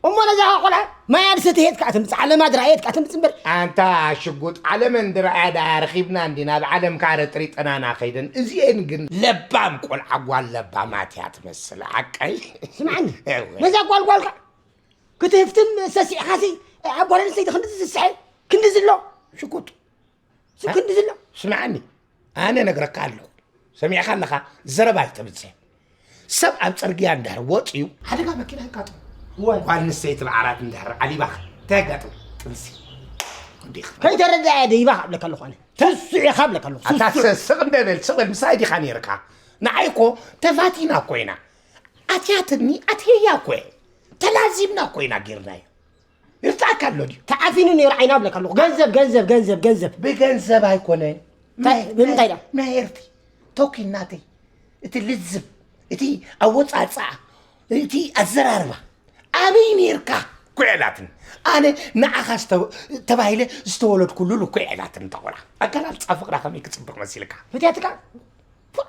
እሞ ነዛ ቆልዓ ማይ ኣድሰቲ ሄድካ ትምጽእ፣ ዓለማ ድራየት ካ ትምጽእ እምበር። ኣንታ ሽጉጥ፣ ዓለመን ድራያ ደኣ ረኺብና እንዲ ናብ ዓለም ካረ ጥሪጠናና ኸይደን። እዚኤን ግን ለባም ቆልዓ ጓል ለባማት እያ ትመስል። ሓቀይ? ስምዓኒ፣ እወ። ነዛ ጓል ጓልካ ክትህፍትን ሰሲዕኻሲ ኣብ ጓል ኣንስተይቲ ክንዲ ዝስሐ፣ ክንዲ ዝሎ፣ ሽጉጥ። እ? ክንዲ ዝሎ። ስምዓኒ፣ ኣነ ነግረካ ኣለኹ። ሰሚዕካ ኣለኻ? ዘረባ ኣይተብዝሕ። ሰብ ኣብ ጽርግያ እንድሕር ወጺኡ፣ ሓደጋ መኪና የጋጥሞ። እወ። ጓል ኣንስተይቲ ብዓራት እንድሕር ዓሊባኻ፣ እንታይ የጋጥም? ጥንሲ። እንዲኻ። ከይተረድኣ እየ ደይባ እብለካ ኣለኹ ኣነ። ተ- ትስዕ ኢኻ እብለካ ኣለኹ። ኣታ ስስዕ። ስ-፣ ስቕ እንደ በል፣ ስቕ በል፣ ምሳይ ዲኻ ነይርካ? ንዓይ እኮ ተፋቲና እኮ ኢና። ኣትያትኒ፣ ኣትየያ እኮ እየ። ተላዚብና እኮ ኢና ጌርናዮ። ይርዳእካ ኣሎ ድዩ? ተዓፊኑ ነይሩ ዓይና እብለካ ኣለኹ። ገንዘብ፣ ገንዘብ፣ ገንዘብ፣ ገንዘብ። ብገንዘብ ኣይኮነን። እንታይ? ብምንታይ ደኣ? መሄርቲ፣ ቶኪን ናተይ፣ እቲ ልዝብ፣ እቲ ኣወጻጽኣ፣ እቲ ኣዘራርባ፣ ኣበይ ነይርካ? ኩዕላትን። ኣነ ንዓኻ ዝተ-፣ ተባሂለ ዝተወለድኩሉ እኮ ዕላትን እታ ቆልዓ። ኣገላልጻ ፍቕራ ከመይ ክጽብቕ መሲልካ? ፈትያትካ? ፎእ!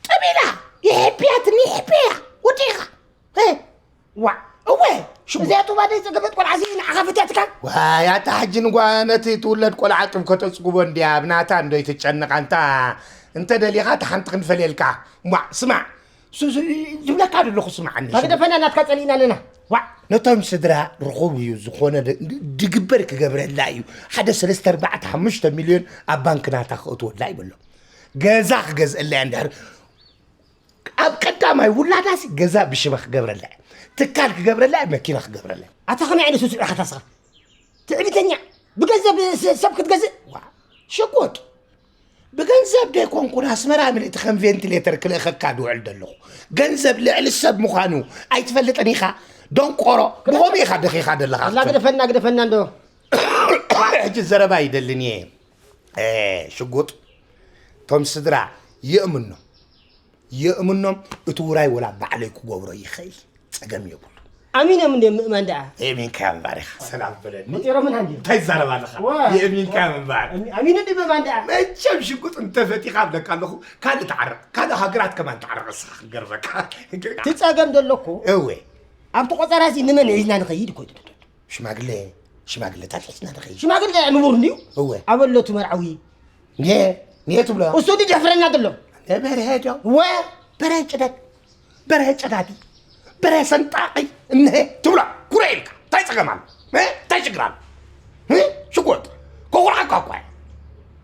ጠቢላ! ይሕብያትኒ፣ ይሕብያ! ወዲኻ! እ! ዋዕ! እወ! ሽጉጥ! እዚኣ ጡባ ደይ ጸገበት ቆልዓ እዚ ንዓኻ ፈትያትካ? ዋይ፣ ኣታ ሕጂ ንጓ-፣ ነቲ ትውለድ ቆልዓ ጡብ ከተጽግቦ እንድያ፣ ኣብ ናታ እንዶ ይትጨነቕ ኣንታ። እንተ ደሊኻ፣ እታ ሓንቲ ክንፈልየልካ። ዋዕ! ስማዕ! ሱ-፣ ሱ-፣ ዝብለካ ዘለኹ ስምዓኒ፣ ሽጉጥ። ግደፈና፣ ናትካ ጸሊእና ኣለና። ዋዕ! ነቶም ስድራ ርኹብ እዩ፣ ዝኾነ ድ-፣ ድግበር ክገብረላ እዩ። ሓደ ሰለስተ፣ ኣርባዕተ፣ ሓሙሽተ ሚልዮን ኣብ ባንክ ናታ ክእትወላ ይብሎ። ገዛ ክገዝእላ እያ እንድሕር ኣብ ቀዳማይ ውላዳሲ ገዛ ብሽመ ክገብረላ እየ። ትካል ክገብረላ እየ፣ መኪና ክገብረላ እየ። ኣታ ከመይ ዓይነት ስሱዕ ኢኻ ታስኻ? ትዕቢተኛ። ብገንዘብ ስ-፣ ሰብ ክትገዝእ? ዋ፣ ሽጉጥ። ብገንዘብ ደይኮንኩን ኣስመራ ምልእቲ ከም ቬንቲሌተር ክልእኸካ ድውዕል ዘለኹ። ገንዘብ ልዕሊ ሰብ ምዃኑ ኣይትፈልጥን ኢኻ? ደንቆሮ። ብኸምኡ ኢኻ ደኺኻ ዘለኻ። ኣላ ግደፈና፣ ግደፈና እንዶ። ሕጂ ዘረባ ይደልን እየ። እ፣ ሽጉጥ። እቶም ስድራ ይእምኖ። የእምኖም፣ እቲ ውራይ ወላ ባዕለይ ክገብሮ ይኽእል፣ ጸገም የብሉ። ኣሚኖም እንድዮም ምእማን ደኣ። የእሚንካ ምንባር ኢኻ። ሰላም በለኒ። ቆጺሮምን ሃልዮም። እንታይ ትዛረብ ኣለኻ? ዋ። የእሚንካ ምንባር። ኣሚ-፣ ኣሚኑ እንዲ ምእማን ደኣ። መቸም ሽጉጥ እንተፈቲኻ እብለካ ኣለኹ፣ ካልእ ተዓረቕ። ካልእ ሃገራት ከማን ተዓረቕ ንስኻ ክገርመካ። እቲ ጸገም ዘሎ እኮ፣ እወ። ኣብቲ ቆጸራ እዚ ንመን ሒዝና ንኸይድ እኮ እዩ። ሽማግለ፣ ሽማግለታት ሒዝና ንኸይድ። ሽማግለ ንቡር እንድዩ። እወ። ኣበለቱ መርዓዊ። ኒሄ፣ ኒሄ ትብሎ። እሱ ድዩ ዘሕፍረና ዘሎ? ነበርሀ ዶ? እወ። በርሀ ጭደድ፣ በርሀ ጨዳዲ፣ በርሀ ሰንጣቂ፣ እነሀ ትብሎ። ኩረ ኢልካ። እንታይ ጸገም ኣሎ? እ? እንታይ ሽግር ኣሎ? እ? ሽጉጥ። ከኹርዓካ እኳ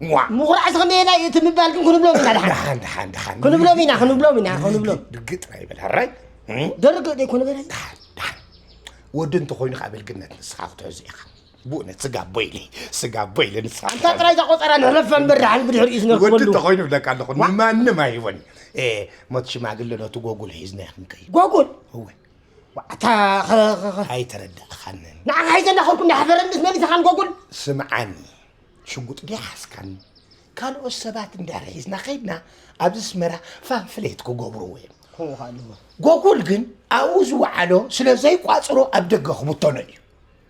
እየ። ዋ። ምኹራዕ ዝኸመየና እዩ እቲ ምባል ግን ክንብሎም ኢና ደሓን። ደሓን፣ ደሓን፣ ደሓን። ክንብሎም ኢና፣ ክንብሎም ኢና፣ ክንብሎም። ርግጥ፣ ርግጥ ኣይበል፣ ሕራይ? እ? ደርግ ዘይኮነ በላይ። ደሓን፣ ደሓን። ወዲ እንተኾይኑ ከዓ ብልግነት ንስኻ ክትሕዞ ኢኻ። ብእውነት ስጋ ኣቦ ኢለ፣ ስጋ ኣቦ ኢለ ንስኻ ኣንታ ክትሕዞ። ጥራይ እዛ ቆጸራ ንሕለፋ እምበር ደሓን ብድሕሪኡ ወዲ ዝነርክበሉ። እንተኾይኑ እብለካ ኣለኹ፣ ዋ። ንማንም ኣይህቦን። እ፣ ሞት ሽማግለ ነቲ ጎጉል ሒዝና ክንከይድ። ጎጉል? እወ። ዋ፣ ኣታ ኸ-፣ ኸ-፣ ኸ-፣ ኣይተረዳእኻንን። ንዓኻ ሒዘ እናኸድኩ እንዳሕፈረንስ መሊስኻን ጎጉል? ስምዓኒ፣ ሽጉጥ ደይሓዝካኒ። ካልኦት ሰባት እንድሕር ሒዝና ኸይድና፣ ኣብዚ ኣስመራ ፋንፍሌት ክገብርዎ እዮም። ከምኡ ኸኣ ኣለዎ። ጎጉል ግን ኣብኡ ዝወዓሎ ስለ ዘይቋጽሮ ኣብ ደገ ክብተኖ እዩ።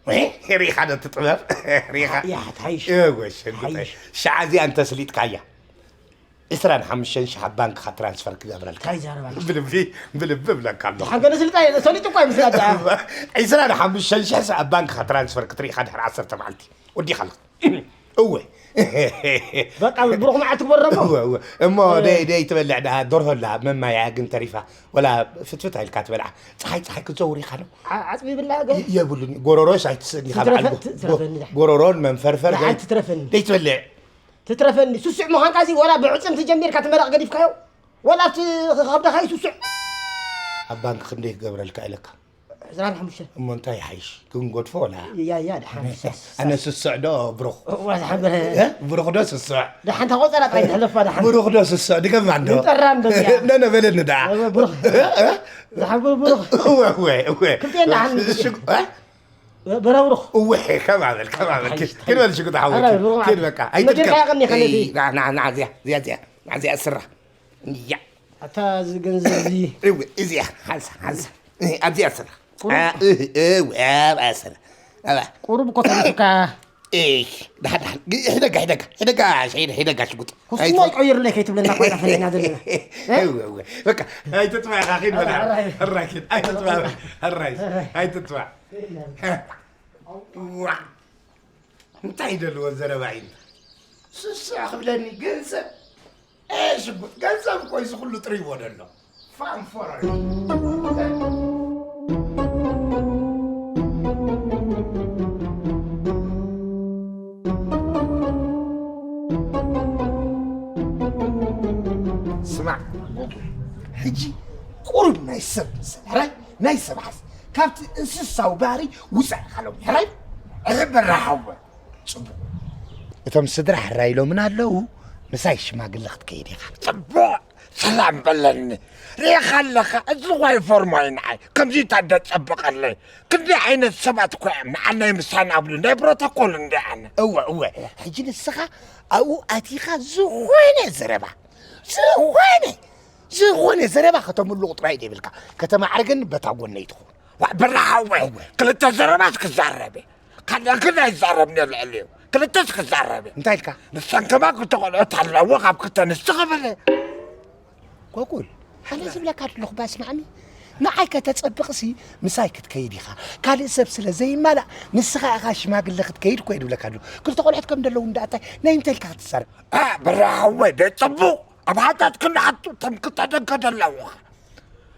እ? ሪኻ ዶ እቲ ጥበብ? ሪኻ? ያ፣ ትሓይሽ። እወ፣ ሸጉጠይ። ትሓይሽ። ሸዓ እዚኣ እንተስሊጥካያ፣ ዕስራን ሓሙሽተን ሽሕ ኣብ ባንክኻ ትራንስፈር ክገብረልካ። እንታይ ይዛረብ ኣሎ? ብልቢ፣ ብልቢ እብለካ ኣለኹ። ሓንገለ ስልጣ፣ ሰሊጡ እኳ ይመስላ ደኣ። ዕስራን ሓሙሽተን ሽሕ ኣብ ባንክኻ ትራንስፈር ክትርኢ ኢኻ ድሕሪ ዓሰርተ መዓልቲ። ወዲኻ ኣለኻ። እወ። በቃ ብሩኽ መዓልቲ ክበረሞ። እወ፣ እወ። እሞ እወ። ደይ፣ ደይ ትበልዕ ደኣ፣ ደርሆ ኣላ፣ መማያ ግን ተሪፋ። ወላ ፍትፍት ኣልካ ትበልዓ። ጸሓይ፣ ጸሓይ ክትዘውር ኢኻ ነው። ዓ-፣ ዓጽሚ ይብላ ገ-? የ-፣ የብሉን። ጎረሮስ ኣይትስእን ኢኻ ትትረፈ-፣ በዓል ጎ-፣ ትትረፈኒ ጎ-፣ ደሓን። ጎረሮን መንፈርፈር ትትረፈኒ። ደይ ትበልዕ። ትትረፈኒ። ስሱዕ ምዃንካ እዚ ወላ ብዕጽምቲ ጀሚርካ እቲ መረቕ ገዲፍካዮ? ወላ ኣብቲ ከብድኻ ይስሱዕ? ኣብ ባንክ ክንደይ ክገብረልካ ኢለካ? ዕስራን ሓሙሽተን። እሞ እንታይ ይሓይሽ? ክንገድፎ ወላ? ያ፣ ያ፣ ደሓን፣ እ? ሰስ-፣ ኣነ ሰስ-፣ ስስዕ ዶ ብሩኽ? እዋ፣ ዝሓበረ። እ? ብሩኽ ዶ ስስዕ? ደሓን፣ እታ ቆጸራ ጥራይ ትሕለፋ፣ ደሓን። ብሩኽ ዶ ስስዕ? ድገማ እንዶ? ንጠራ እንዶ እዚኣ። ነ፣ ነ በለኒ ደኣ። እወ፣ ብሩኽ። እ? እ? ዝሓበረ ብሩኽ። እወ፣ እወ፣ እወ። ክልቲኤን ደሓን። ሽጉ-፣ እ? በረብሩኽ። እወ፣ ከማበል፣ ከማበል። ሓይሽ፣ ኪድ፣ ኪድ በል ሽጉጥ ሓወይ፣ ኣረ፣ ኪድ፣ ብሩኽ ኪድ መዓልቲ። በቃ። መጀመርያ ኣይትድከም። ቀኒ ኸነቲ። እይ፣ ና፣ ና፣ ና፣ እዚኣ፣ እዚኣ፣ እዚኣ፣ ና፣ እዚኣ ስራ። እያ። ኣታ እዚ ገንዘብ እዚ። እወ፣ እዚኣ፣ ሓንሳ፣ ሓንሳ። እይ፣ ኣብዚኣ ስራ። ቁሩብ። ኣ፣ እህ፣ እወ፣ ኣብኣ ስራ። ኣብኣ። ቁሩብ እኮ ተሪፉካ። እይ፣ ደሓን፣ ደሓን። ግ-፣ ሕደጋ፣ ሕደጋ፣ ሕደጋ፣ ሕደ-፣ ሕደጋ ሽጉጥ። ኩስሞ ኣይትበል። ይቀይርለይ ከይትብለና እኮ ኢና ፈሊና ዘለና። እ? እወ፣ እወ። በቃ፣ ኣይትጥፋ ኢኻ፣ ኪድ በል። ሕራይ። ሕራይ ኪድ፣ ኣይትጥፋ፣ ሕራይ። ሕራይ። ኣይትጥፋ። ዋ። እንታይ ደልዎ ዘረባ እዩ? ስስዕ ክብለኒ ገንዘብ። ኤ ሽጉጥ፣ ገንዘብ እኮ እዩ እዚ ኩሉ ጥሪዎ ደሎ። ፋንፎረር። ናይ ሰብ መሰል ሕራይ፣ ናይ ሰብ ሓስ ካብቲ እንስሳዊ ባህሪ ውፃእ ኢኻ ሎም ሕራይ። እህ በራሓወ። ፅቡቕ። እቶም ስድራ ሕራይ ኢሎምና ኣለዉ። ምሳይ ሽማግለ ክትከይድ ኢኻ። ፅቡቕ። ሰላም በለኒ። ርኢኻ ኣለኻ፣ እዚ ኳይ ፎርማይ ንዓይ ከምዚ ታደ ጸበቐለይ። ክንደይ ዓይነት ሰባት እኮ እዮም ንዓናይ ምሳና ኣብሉ፣ ናይ ፕሮቶኮል እንደ ኣነ። እወ፣ እወ። ሕጂ ንስኻ ኣብኡ ኣቲኻ ዝኾነ ዘረባ፣ ዝኾነ፣ ዝኾነ ዘረባ ከተምልቑ ጥራይ ደይብልካ። ከተማዕርግን በታ ጎነይ ትኹን። ዋ፣ ብራሃወይ፣ እወ። ክልተ ዘረባት ክዛረብ እየ። ካልእ ግን ኣይዛረብን እየ ልዕሊኡ። ክልተስ ክዛረብ እየ። እንታይ ኢልካ? ንሰን ከማን ክልተ ቆልዑት ኣለዎ፣ ካብ ክልተ ኣንስቲ ክብል እየ። ጎጉል፣ ኣነ ዝብለካ ዘለኹ ባስማዕኒ፣ ንዓይ ከተጸብቕሲ ምሳይ ክትከይድ ኢኻ። ካልእ ሰብ ስለ ዘይማላእ፣ ንስኻ ኢኻ ሽማግለ ክትከይድ እኮ እየ ዝብለካ ዘለኹ። ክልተ ቆልዑት ከም ዘለዉ እንዳእታይ ናይ እንታይ ኢልካ ክትዛረብ? እ፣ ብራሃወይ፣ ደይ ጽቡቕ። ኣብ ሓታት ክንሓቱ፣ እቶም ክልተ ደገ ዘለዉ።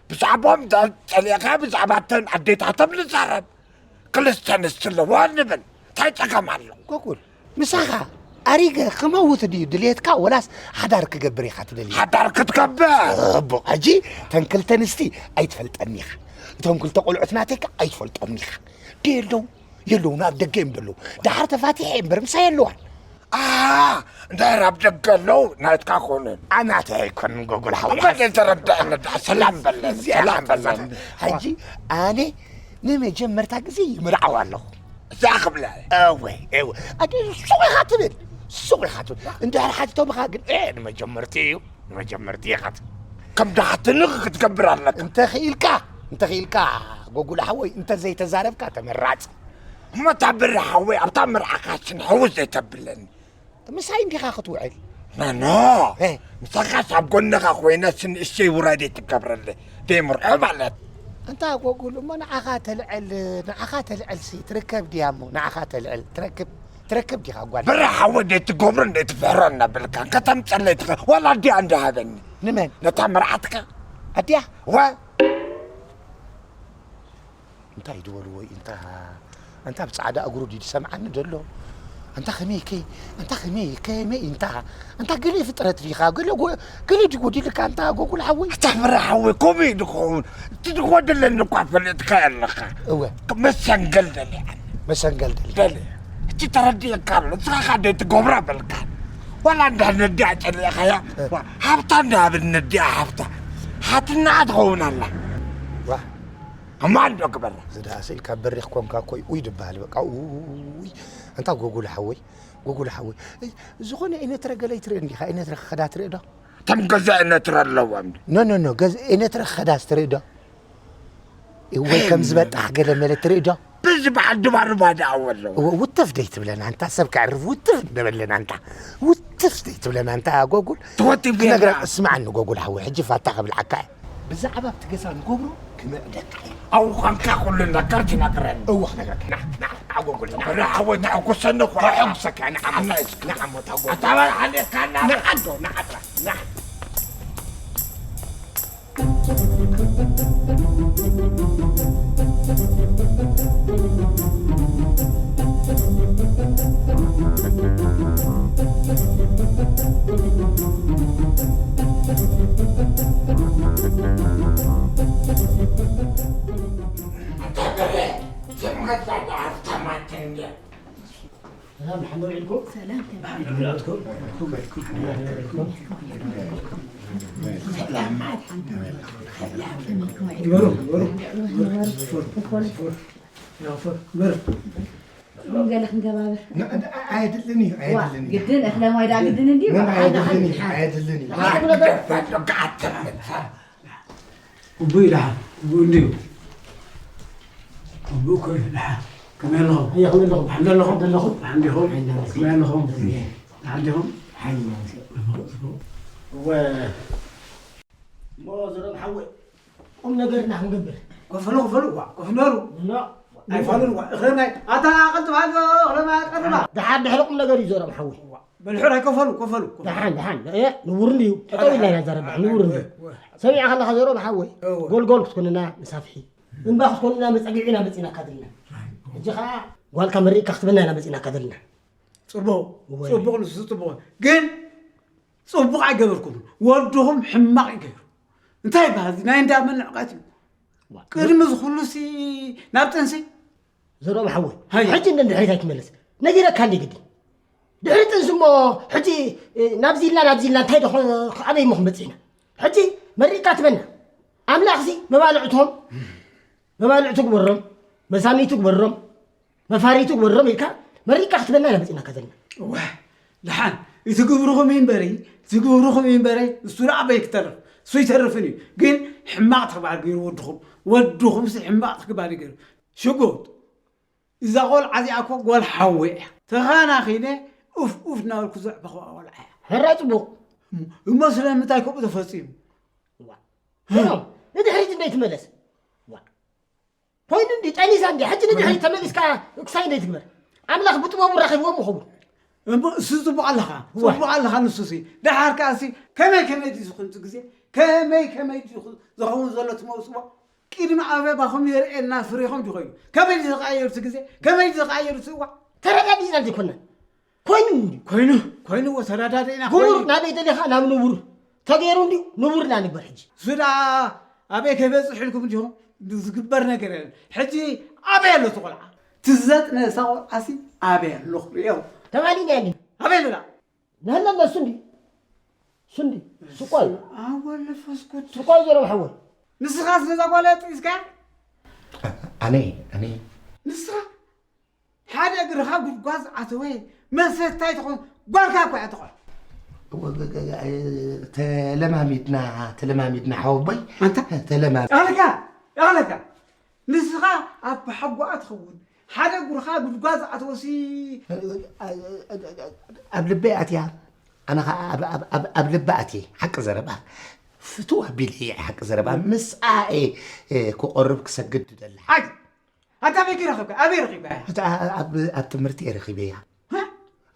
ብዛዕባኦም ጸሊእካ፣ ብዛዕባ እተን ኣዴታቶም ንዛረብ። ክልተ ኣንስቲ ኣለዋ ንብል። እንታይ ጸገም ኣለዎ? ጎጉል፣ ምሳኻ ኣሪገ ክመውት ድዩ ድልየትካ፣ ወላስ ሓዳር ክገብር ኢኻ ትደሊ? ሓዳር ክትገብር። ጽቡቕ። ሕጂ እተን ክልተ ኣንስቲ ኣይትፈልጠን ኢኻ። እቶም ክልተ ቆልዑት ናተይካ ኣይትፈልጦም ኢኻ። ደይ ኣለዉ? የለውን፣ ኣብ ደገ እዮም ዘለዉ። ደሓር ተፋቲሐ እምበር ምሳይ የለዋን። ኣሃ፣ እንድሕር ኣብ ደገ ኣለዉ፣ ናትካ ኮነን። ኣናተይ ኣይኮንን ጎጉል ሓወይ። እሞ ዘይተረድኣኒ ደኣ ሰላም በለኒ፣ እዚኣ ሰላም በለኒ። ሕጂ ኣነ ንመጀመርታ ግዜ ይምርዓው ኣለኹ። እዚኣ ክብላ እየ። እወ፣ እወ። ኣደ ሱቕ ኢኻ ትብል፣ ሱቕ ኢኻ ትብል። እንድሕር ሓቲቶምኻ ግን፣ ኤ፣ ንመጀመርቲ እዩ፣ ንመጀመርቲ ኢኻ ትብል። ከም ደሓትንኽ ክትገብር ኣለካ። እንተ ኽኢልካ፣ እንተ ኽኢልካ፣ ጎጉል ሓወይ፣ እንተ ዘይተዛረብካ ተመራጺ። እሞ እታ ብሪ ሓወይ ኣብታ መርዓኻስ ንሕውስ ዘይተብለኒ? ምሳይ እንዲኻ ክትውዕል? ኖኖ፣ እ። ምሳኻስ ኣብ ጎንኻ ኮይነስ ንእሽተይ ውራይ ዘይትገብረለይ? ደይምርዖ ማለት። ኣንታ ጎጉል፣ እሞ ንዓኻ ተልዕል፣ ንዓኻ ተልዕልሲ ትርከብ ድያ እሞ? ንዓኻ ተልዕል፣ ትረክብ፣ ትረክብ ዲኻ ጓል? ብሪ ሓወይ ዘይትገብሮን ዘይትፍሕሮን እናበልካ ከተምፀለይ ትኸ-፣ ዋላ ኣዲኣ እንዳሃበኒ። ንመን? ነታ መርዓትካ። ኣዲኣ? ወ- እንታይ ዝበልዎ እዩ? እንታ፣ ኣንታ ብጻዕዳ እግሩ ድዩ ዝሰምዓኒ ዘሎ? ኣንታ ከመይ ከ-፣ ኣንታ ከመይ፣ ከመይ እንታ፣ ኣንታ ገለ ፍጥረት ዲኻ? ገለ ጎ-፣ ገለ ድዩ ጎዲልካ ኣንታ ጎጉል ሓወይ? ኣታ ብሪ ሓወይ፣ ከምኡ እዩ ዝኸውን። እቲ ዝጎደለኒ እኳ ፈሊጥካዮ ኣለኻ። እወ። መሰንገል ደልየ። መሰንገል ደልየ። ደልየ። እቲ ተረዲእካ ኣሎ። ንስኻ ከኣ ደይ ትገብራ በልካ። ዋላ እንድሕር ነዲኣ ጸሊእኻያ፣ እ። ዋ፣ ሃብታ እንዳሃብን ነዲኣ ሃብታ። ሓትናኣ ትኸውን ኣላ። ዋ። ኣማን ዶ ግበራ። እዚ ደኣ ስኢልካ በሪኽ ኮንካ እኮ እዩ ኡይ ድበሃል በቃ። ኡይ። ኣንታ ጎጉል ሓወይ፣ ጎጉል ሓወይ። ዝኾነ ኤነትረ ገለ ይትርኢ እንዲኻ? ኤነትረ ክኸዳ ትርኢ ዶ? እቶም ገዛ ኤነትረ ኣለዎም። ኖ፣ ኖ፣ ኖ፣ ገዝ-፣ ኤነትረ ክኸዳስ ትርኢ ዶ? ወይ ከም ዝበጣሕ ገለ መለ ትርኢ ዶ? በዚ በዓል ድባርባ ደኣ ኣለዎ። እወ፣ ውትፍ ደይ ትብለና ኣንታ፣ ሰብ ከዕርፍ ውትፍ እንደበለና ኣንታ። ውትፍ ደይ ትብለና ኣንታ፣ ጎጉል። ተወቲፍ ክነግረካ፣ ጌርና። ስማዕኒ ጎጉል ሓወይ፣ ሕጂ ፋታ ከብልዓካ እየ። ብዛዕባ ኣብቲ ገዛ ንገብሮ ክምዕደካ እየ። ኣብኡ ኳንካ ኩሉ ነገር ትነግረኒ። እወ፣ ክነግረካ። ና፣ ና፣ ና፣ ጎጉል፣ ና። ረ ሓወይ፣ ተሐጉሰኒ እኮ። ተሐጉሰካ፣ ንዓሞ፣ ንዓሞ፣ እታ ጎጉል። ኣታ በል፣ ሓሊፍካ፣ ና። ንዓዶ፣ ንዓጥራ፣ ና። ሰላም፣ ደሓን ዶ ውዒልኩም? ሰላም፣ ከመይ? ደሓን ዶ ውዒልኩም? ሰላም። ግበሩ፣ ግበሩ። ግበሩ። ያው ፈር፣ ግበሩ። ምን ገለ ክንገባብር? ን-፣ ን-፣ ኣየድልን እዩ፣ ዋ፣ ኣየድልን እዩ። ግድን፣ እኽለ ማይ ደኣ ግድን እንድዩ። ምን ኣየድልን እዩ፣ ኣየድልን እዩ። ዋ፣ ግደፍ፣ በቃ፣ ኣትምታ። እቡይ ደሓን፣ እቡይ እንድዩ። እቡይ እኮ እዩ ደሓን። ከመይ ኣለኹም? ኣየ፣ ከመይ ኣለኹም? ደሓን ዶ ኣለኹም? ደሓን ዶ ኣለኹም? ደሓን ዶ ኣለኹም? ደሓን ዲኹም? ሓይሊ ይመስገን። እወ፣ እሞ ዘሮም ሓወይ፣ ቁም ነገርና ክንገብር። ኮፍ በሉ፣ ኮፍ በሉ፣ ዋ፣ ኮፍ በሉ። ኖ። ኣይፋሉን፣ ዋ፣ እኽለ ማይ፣ ኣታ ቀልጥፍ ኣሎ፣ እኽለ ማይ ቀርባ። ደሓን ድሕሪ ቁም ነገር እዩ ዘሮም ሓወይ። ዋ፣ በል ሕራይ ኮፍ በሉ፣ ኮፍ በሉ፣ ኮፍ በሉ። ደሓን፣ ደሓን። እ፣ ንቡር እንድዩ። ጠጠው ኢልና ኢና ንዛረብ፣ ንቡር እንድዩ። እወ፣ እወ። ሰሚዕካ ኣለኻ ዘሮም ሓወይ? እወ። ጎልጎል ክትኮንና ንሳፍሒ። እምባ ክትኮንና መጸግዒ ኢና መጺናካ ዘለና። ሕጂ ኸኣ ጓልካ መሪቕካ ክትበና ኢና መጺናካ ዘለና። ጽቡቕ፣ እወ። ጽቡቕ ንሱ ጽቡቕ። ግን ጽቡቕ ኣይገበርኩምን። ወድኹም ሕማቕ እዩ ገይሩ። እንታይ ይበሃል? ናይ እንዳ መን ንዕቀት እዩ? ቅድሚ እዚ ኩሉሲ ናብ ጥንሲ? ዘሮም ሓወይ፣ ሃየ። ሕጂ እንደ ድሕሪት ኣይትመለስ። ነጊረካ እንደ ግዲ። ድሕሪ ጥንሲ እሞ፣ ሕጂ፣ እ፣ ናብዚ ኢልና፣ ናብዚ ኢልና፣ እንታይ ደኾ-፣ ኣበይ እሞ ክንበጽሕ ኢና? ሕጂ መሪቕካ ትበና። ኣምላኽሲ መባልዕቶም፣ መባልዕቱ ግበሮም፣ መሳሚቱ ግበሮም፣ መፋሪቱ ግበሮም ኢልካ መሪቕካ ክትበና ኢና መጺእናካ ዘለና። እወ፣ ደሓን፣ እቲ ግብርኹም እዩ እምበሪ፣ እቲ ግብርኹም እዩ እምበሪ፣ እሱ ደኣ ኣበይ ክተርፍ? እሱ ይተርፍን እዩ። ግን ሕማቕ ተግባር ገይሩ ወድኹም፣ ወድኹምሲ ሕማቕ ተግባር እዩ ገይሩ። ሽጉጥ፣ እዛ ቖልዓ እዚኣ እኮ ጓል ሓወይ እያ። ተኻናኺነ ኡፍ ኡፍ እናበልኩ ዘዕበኽዋ ቖልዓ እያ። ሕራ ጽቡቕ። እሞ ስለምንታይ ከምኡ ተፈጺሙ? ዋ። ኖ፣ ንድሕሪት እንዴት ትመለስ? ዋ። ኮይኑ እንዲ ጠኒሳ እንዲ፣ ሕጂ ንድሕሪት ተመሊስካ ክሳይ እንዴት ትግበር? ኣምላኽ ብጥበቡ ረኺብዎም ይኸውን። እሞ እሱ ጽቡቕ ኣለኻ፣ ዋ። ጽቡቕ ኣለኻ ንሱሲ። ደሓር ከኣሲ ከመይ ከመይ ድዩ ዝኾን እቲ ግዜ? ከመይ ከመይ ድዩ ዝኸውን ዘሎ እቲ መውጽቦ? ቅድሚ ኣበባኹም የርእየና ፍሬኹም ድዩ ኮይኑ? ከመይ ድዩ ዝቐያየር እቲ ግዜ? ከመይ ድዩ ዝቐያየር እቲ እዋን? ተረዳዲእና ዘይኮና? ኮይኑ እንዲ። ኮይኑ፣ ኮይኑ እዎ ተረዳዲእና ክቡር ኮይኑ። ናበይ ደሊኻ? ናብ ንቡር። ተገይሩ እንዲ ንቡር ኢና ንግበር ሕጂ። እሱ ደኣ ኣበይ ከይበጽሕ ኢልኩም እንዲኹም ዝግበር ነገር የለን። ሕጂ ኣበይ ኣሎ እቲ ቆልዓ? ትዘጥነ እሳ ቆልዓሲ ኣበይ ኣሎ ክርእዮ? ተማሊና እንዲ። ኣበይ ኣሎ ደኣ? ነህለለ እሱ እንዲ። እሱ እንዲ። ስቆይ። ኣወ መንፈስ ቅዱስ። ስቆይ ዘረብ ሓወይ። ንስኻስ ነዛ ጓል ጥኢስካ? ኣነ፣ ኣነ። ንስኻ ሓደ እግርኻ ጉድጓዝ ኣተወ፣ መሰታይ ትኾን ጓልካ እኮ እያ ትኾን። ተለማሚድና፣ ተለማሚድና ሓወቦይ። ኣንታ ተለማሚ- ኣኽልካ፣ ኣኽልካ። ንስኻ ኣብ ሓጓኣ ትኸውን። ሓደ እግርኻ ጉድጓዝ ኣተወሲ። ኣብ ልበይ ኣትያ፣ ኣነ ኸዓ ኣብ፣ ኣብ፣ ኣብ፣ ኣብ ልባ ኣትየ። ሓቂ ዘረባ። ፍትው ኣቢለ እየ ሓቂ ዘረባ። ምስኣ እየ፣ እ፣ ክቆርብ ክሰግድ ደላ። ሓቂ ኣንታ ኣበይ ከይ ረኺብካ? ኣበይ ረኺብካያ? እታ ኣብ፣ ኣብ ትምህርቲ እየ ረኺበያ። ሃ?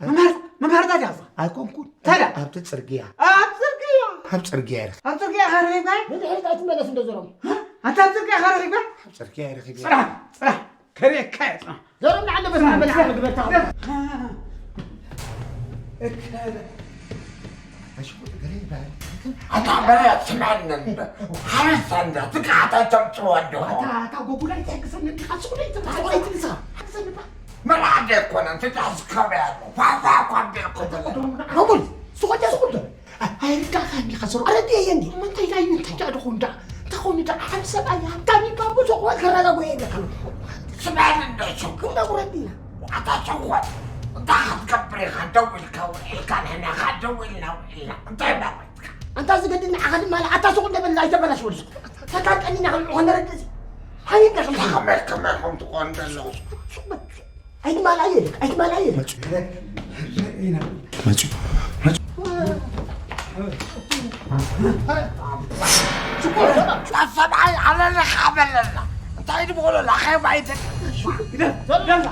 መምሃር-፣ መምሃርታ ድያ እዛ? ኣይኮንኩን። ታዲያ? ኣብቲ ጽርግያ። ኣብ ጽርግያ? ኣብ ጽርግያ እየ ረኺበያ። ኣብ ጽርግያ ኢኻ ረኺብካያ? ንድሕሪት ኣይትመለስ እንዶ ዘሮም። ሃ? ኣንታ ኣብ ጽርግያ ኢኻ ረኺብካያ? ኣብ ጽርግያ እየ ረኺበያ። ጽናሕ፣ ጽናሕ። ከርእየካ እየ፣ ጽናሕ። ዘሮም ንዓንደ በስ ጽናሕ፣ መመለስ ጽናሕ። ምግበታ። ሃ? እከለ። ኣሽቁጥ ገለ ይበሃል። ኣታ በለ ስምዐኒ እንደ። ሓረስታ እንደ ትቃዕታ ተምጽዋ እንደ። ኣታ፣ ኣታ ጎጉላይ ትሕግዘኒ እንዲኻ፣ ስቁለይ ትምጻ። ስቁለይ ትምጻ። ሓግዘኒ ባ። መልዓደ ኣይኮነን፣ ትትሕዝ ከበያ ኣሎ። ፋፋ እኳ እንደ እኮ ተለ። ጎጉል፣ ስቆጃ ስቁል ተለ። ኣይርዳእካን ዲኻ ስሩ? ኣረድኤየ እንዲ። እሞ እንታይ ኢላ እዩ? እንታይ ደኣ ደኾን ደኣ? እንታይ ኾን ደኣ? ሓደ ሰብኣይ ሃብታም ይባል ብዙሕ ወይ ከረጋግኦ የብለካን። ስምዐኒ እንደ ሸኮ። እንዳ ቁረዲና። ኣታ ሸኮ፣ እንታይ ክትገብር ኢኻ? ደው ኢልካ ውዒልካ፣ ንሕና ኸኣ ደው ኢልና ውዒልና። እንታይ ማለት? ኣንታ ዝገድል ንዓኻ ድማ ኣታ ሱቕ እንደ በልና ኣይተበላሽ ወዲ ሱቕ። ተካል ቀኒና ክንዑ ከነረድእ እዚ። ሃይ እንደ ከም ከመይ፣ ከመይ ከም ትኾን ዘለዉ? ሱቕ በል። ኣይትማልኣ የለ፣ ኣይትማልኣ የለ። መጹ። መጹ። መጹ። ሽኮር፣ ሰብኣይ ኣለልኻ በለና። እንታይ ድበሎ ላኸ ባይተ። ግደ፣ ግደ፣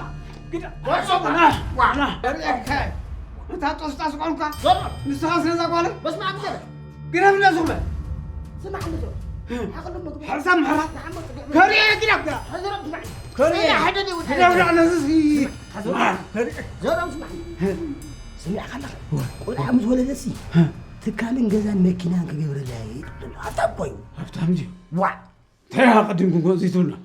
ግደ። ዋ፣ ዋ። ርእየካ። እታ ጦስጣስ ቆልካ። ንስኻ ስለዛ ጓለ። በስመ ኣብ ገለ። ግደፍ እንዳ ሱቕ በል። ስማዕ እንዶ። ሓቕሉ ምግቢ። ሓርሳ ምሕራ። ንዓመት ግዕመት። ከርእየ ግደፍ ግዳ። ሓዘሮም ስማዕ። ከርእየ። ሰይዳ ሓደ ደው ግደፍ ግዳ ነዚ ሲ-፣ ስማዕ። ዘሮም ስማዕ። ስሚዕካ ኣለኻ? ቆልዓ ምስ ወለደሲ ትካልን ገዛን መኪናን ክገብረላ እየ ይብል ኣሎ። ሃብታም እኮ እዩ። ሃብታም ድዩ? ዋ። እንታይ ኢኻ ቀዲምኩም ከምዚ ትብሉና?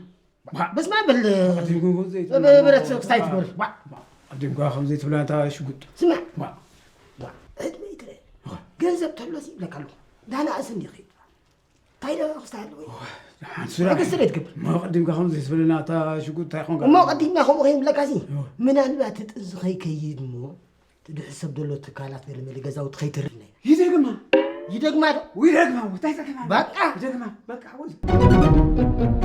ዋ፣ በስመ ኣብ በል። ቀዲምኩም ከምዚ ትብሉና? ብ-፣ ብረት ክስታይ ትገብር። ዋ። ቀዲምካ ከምዚ ትብሉና፣ እታ ሽጉጥ። ስማዕ። ዋ። ዋ፣ ዕድመ ይትረ። ዋ። ገንዘብ ተሎሲ ይብለካ ኣለኹ። ዳና እሰን ይኸይድ። እንታይ ደኣ ክስታይ ኣለዎ? ሓንቲ ስራሕ። ትዕግስቲ ዘይትገብር። እሞ ቀዲምካ ከምዚ ትብለና፣ እታ ሽጉጥ እንታይ ኾንካ? እሞ ቀዲምና ከምኡ ከይንብለካሲ፣ እዎ። ምናልባት እቲ ጥንሲ ከይከይድ እሞ፣ እቲ ድሕሰብ ዘሎ ትካላት ገለ መለ ገዛውቲ ከይትርፍ ናይ። ይደግማ። ይደግማ ዶ? ይደግማ፣ እንታይ ጸገም ኣሎ? በቃ። ይደግማ፣ በቃ፣ ሓወይ።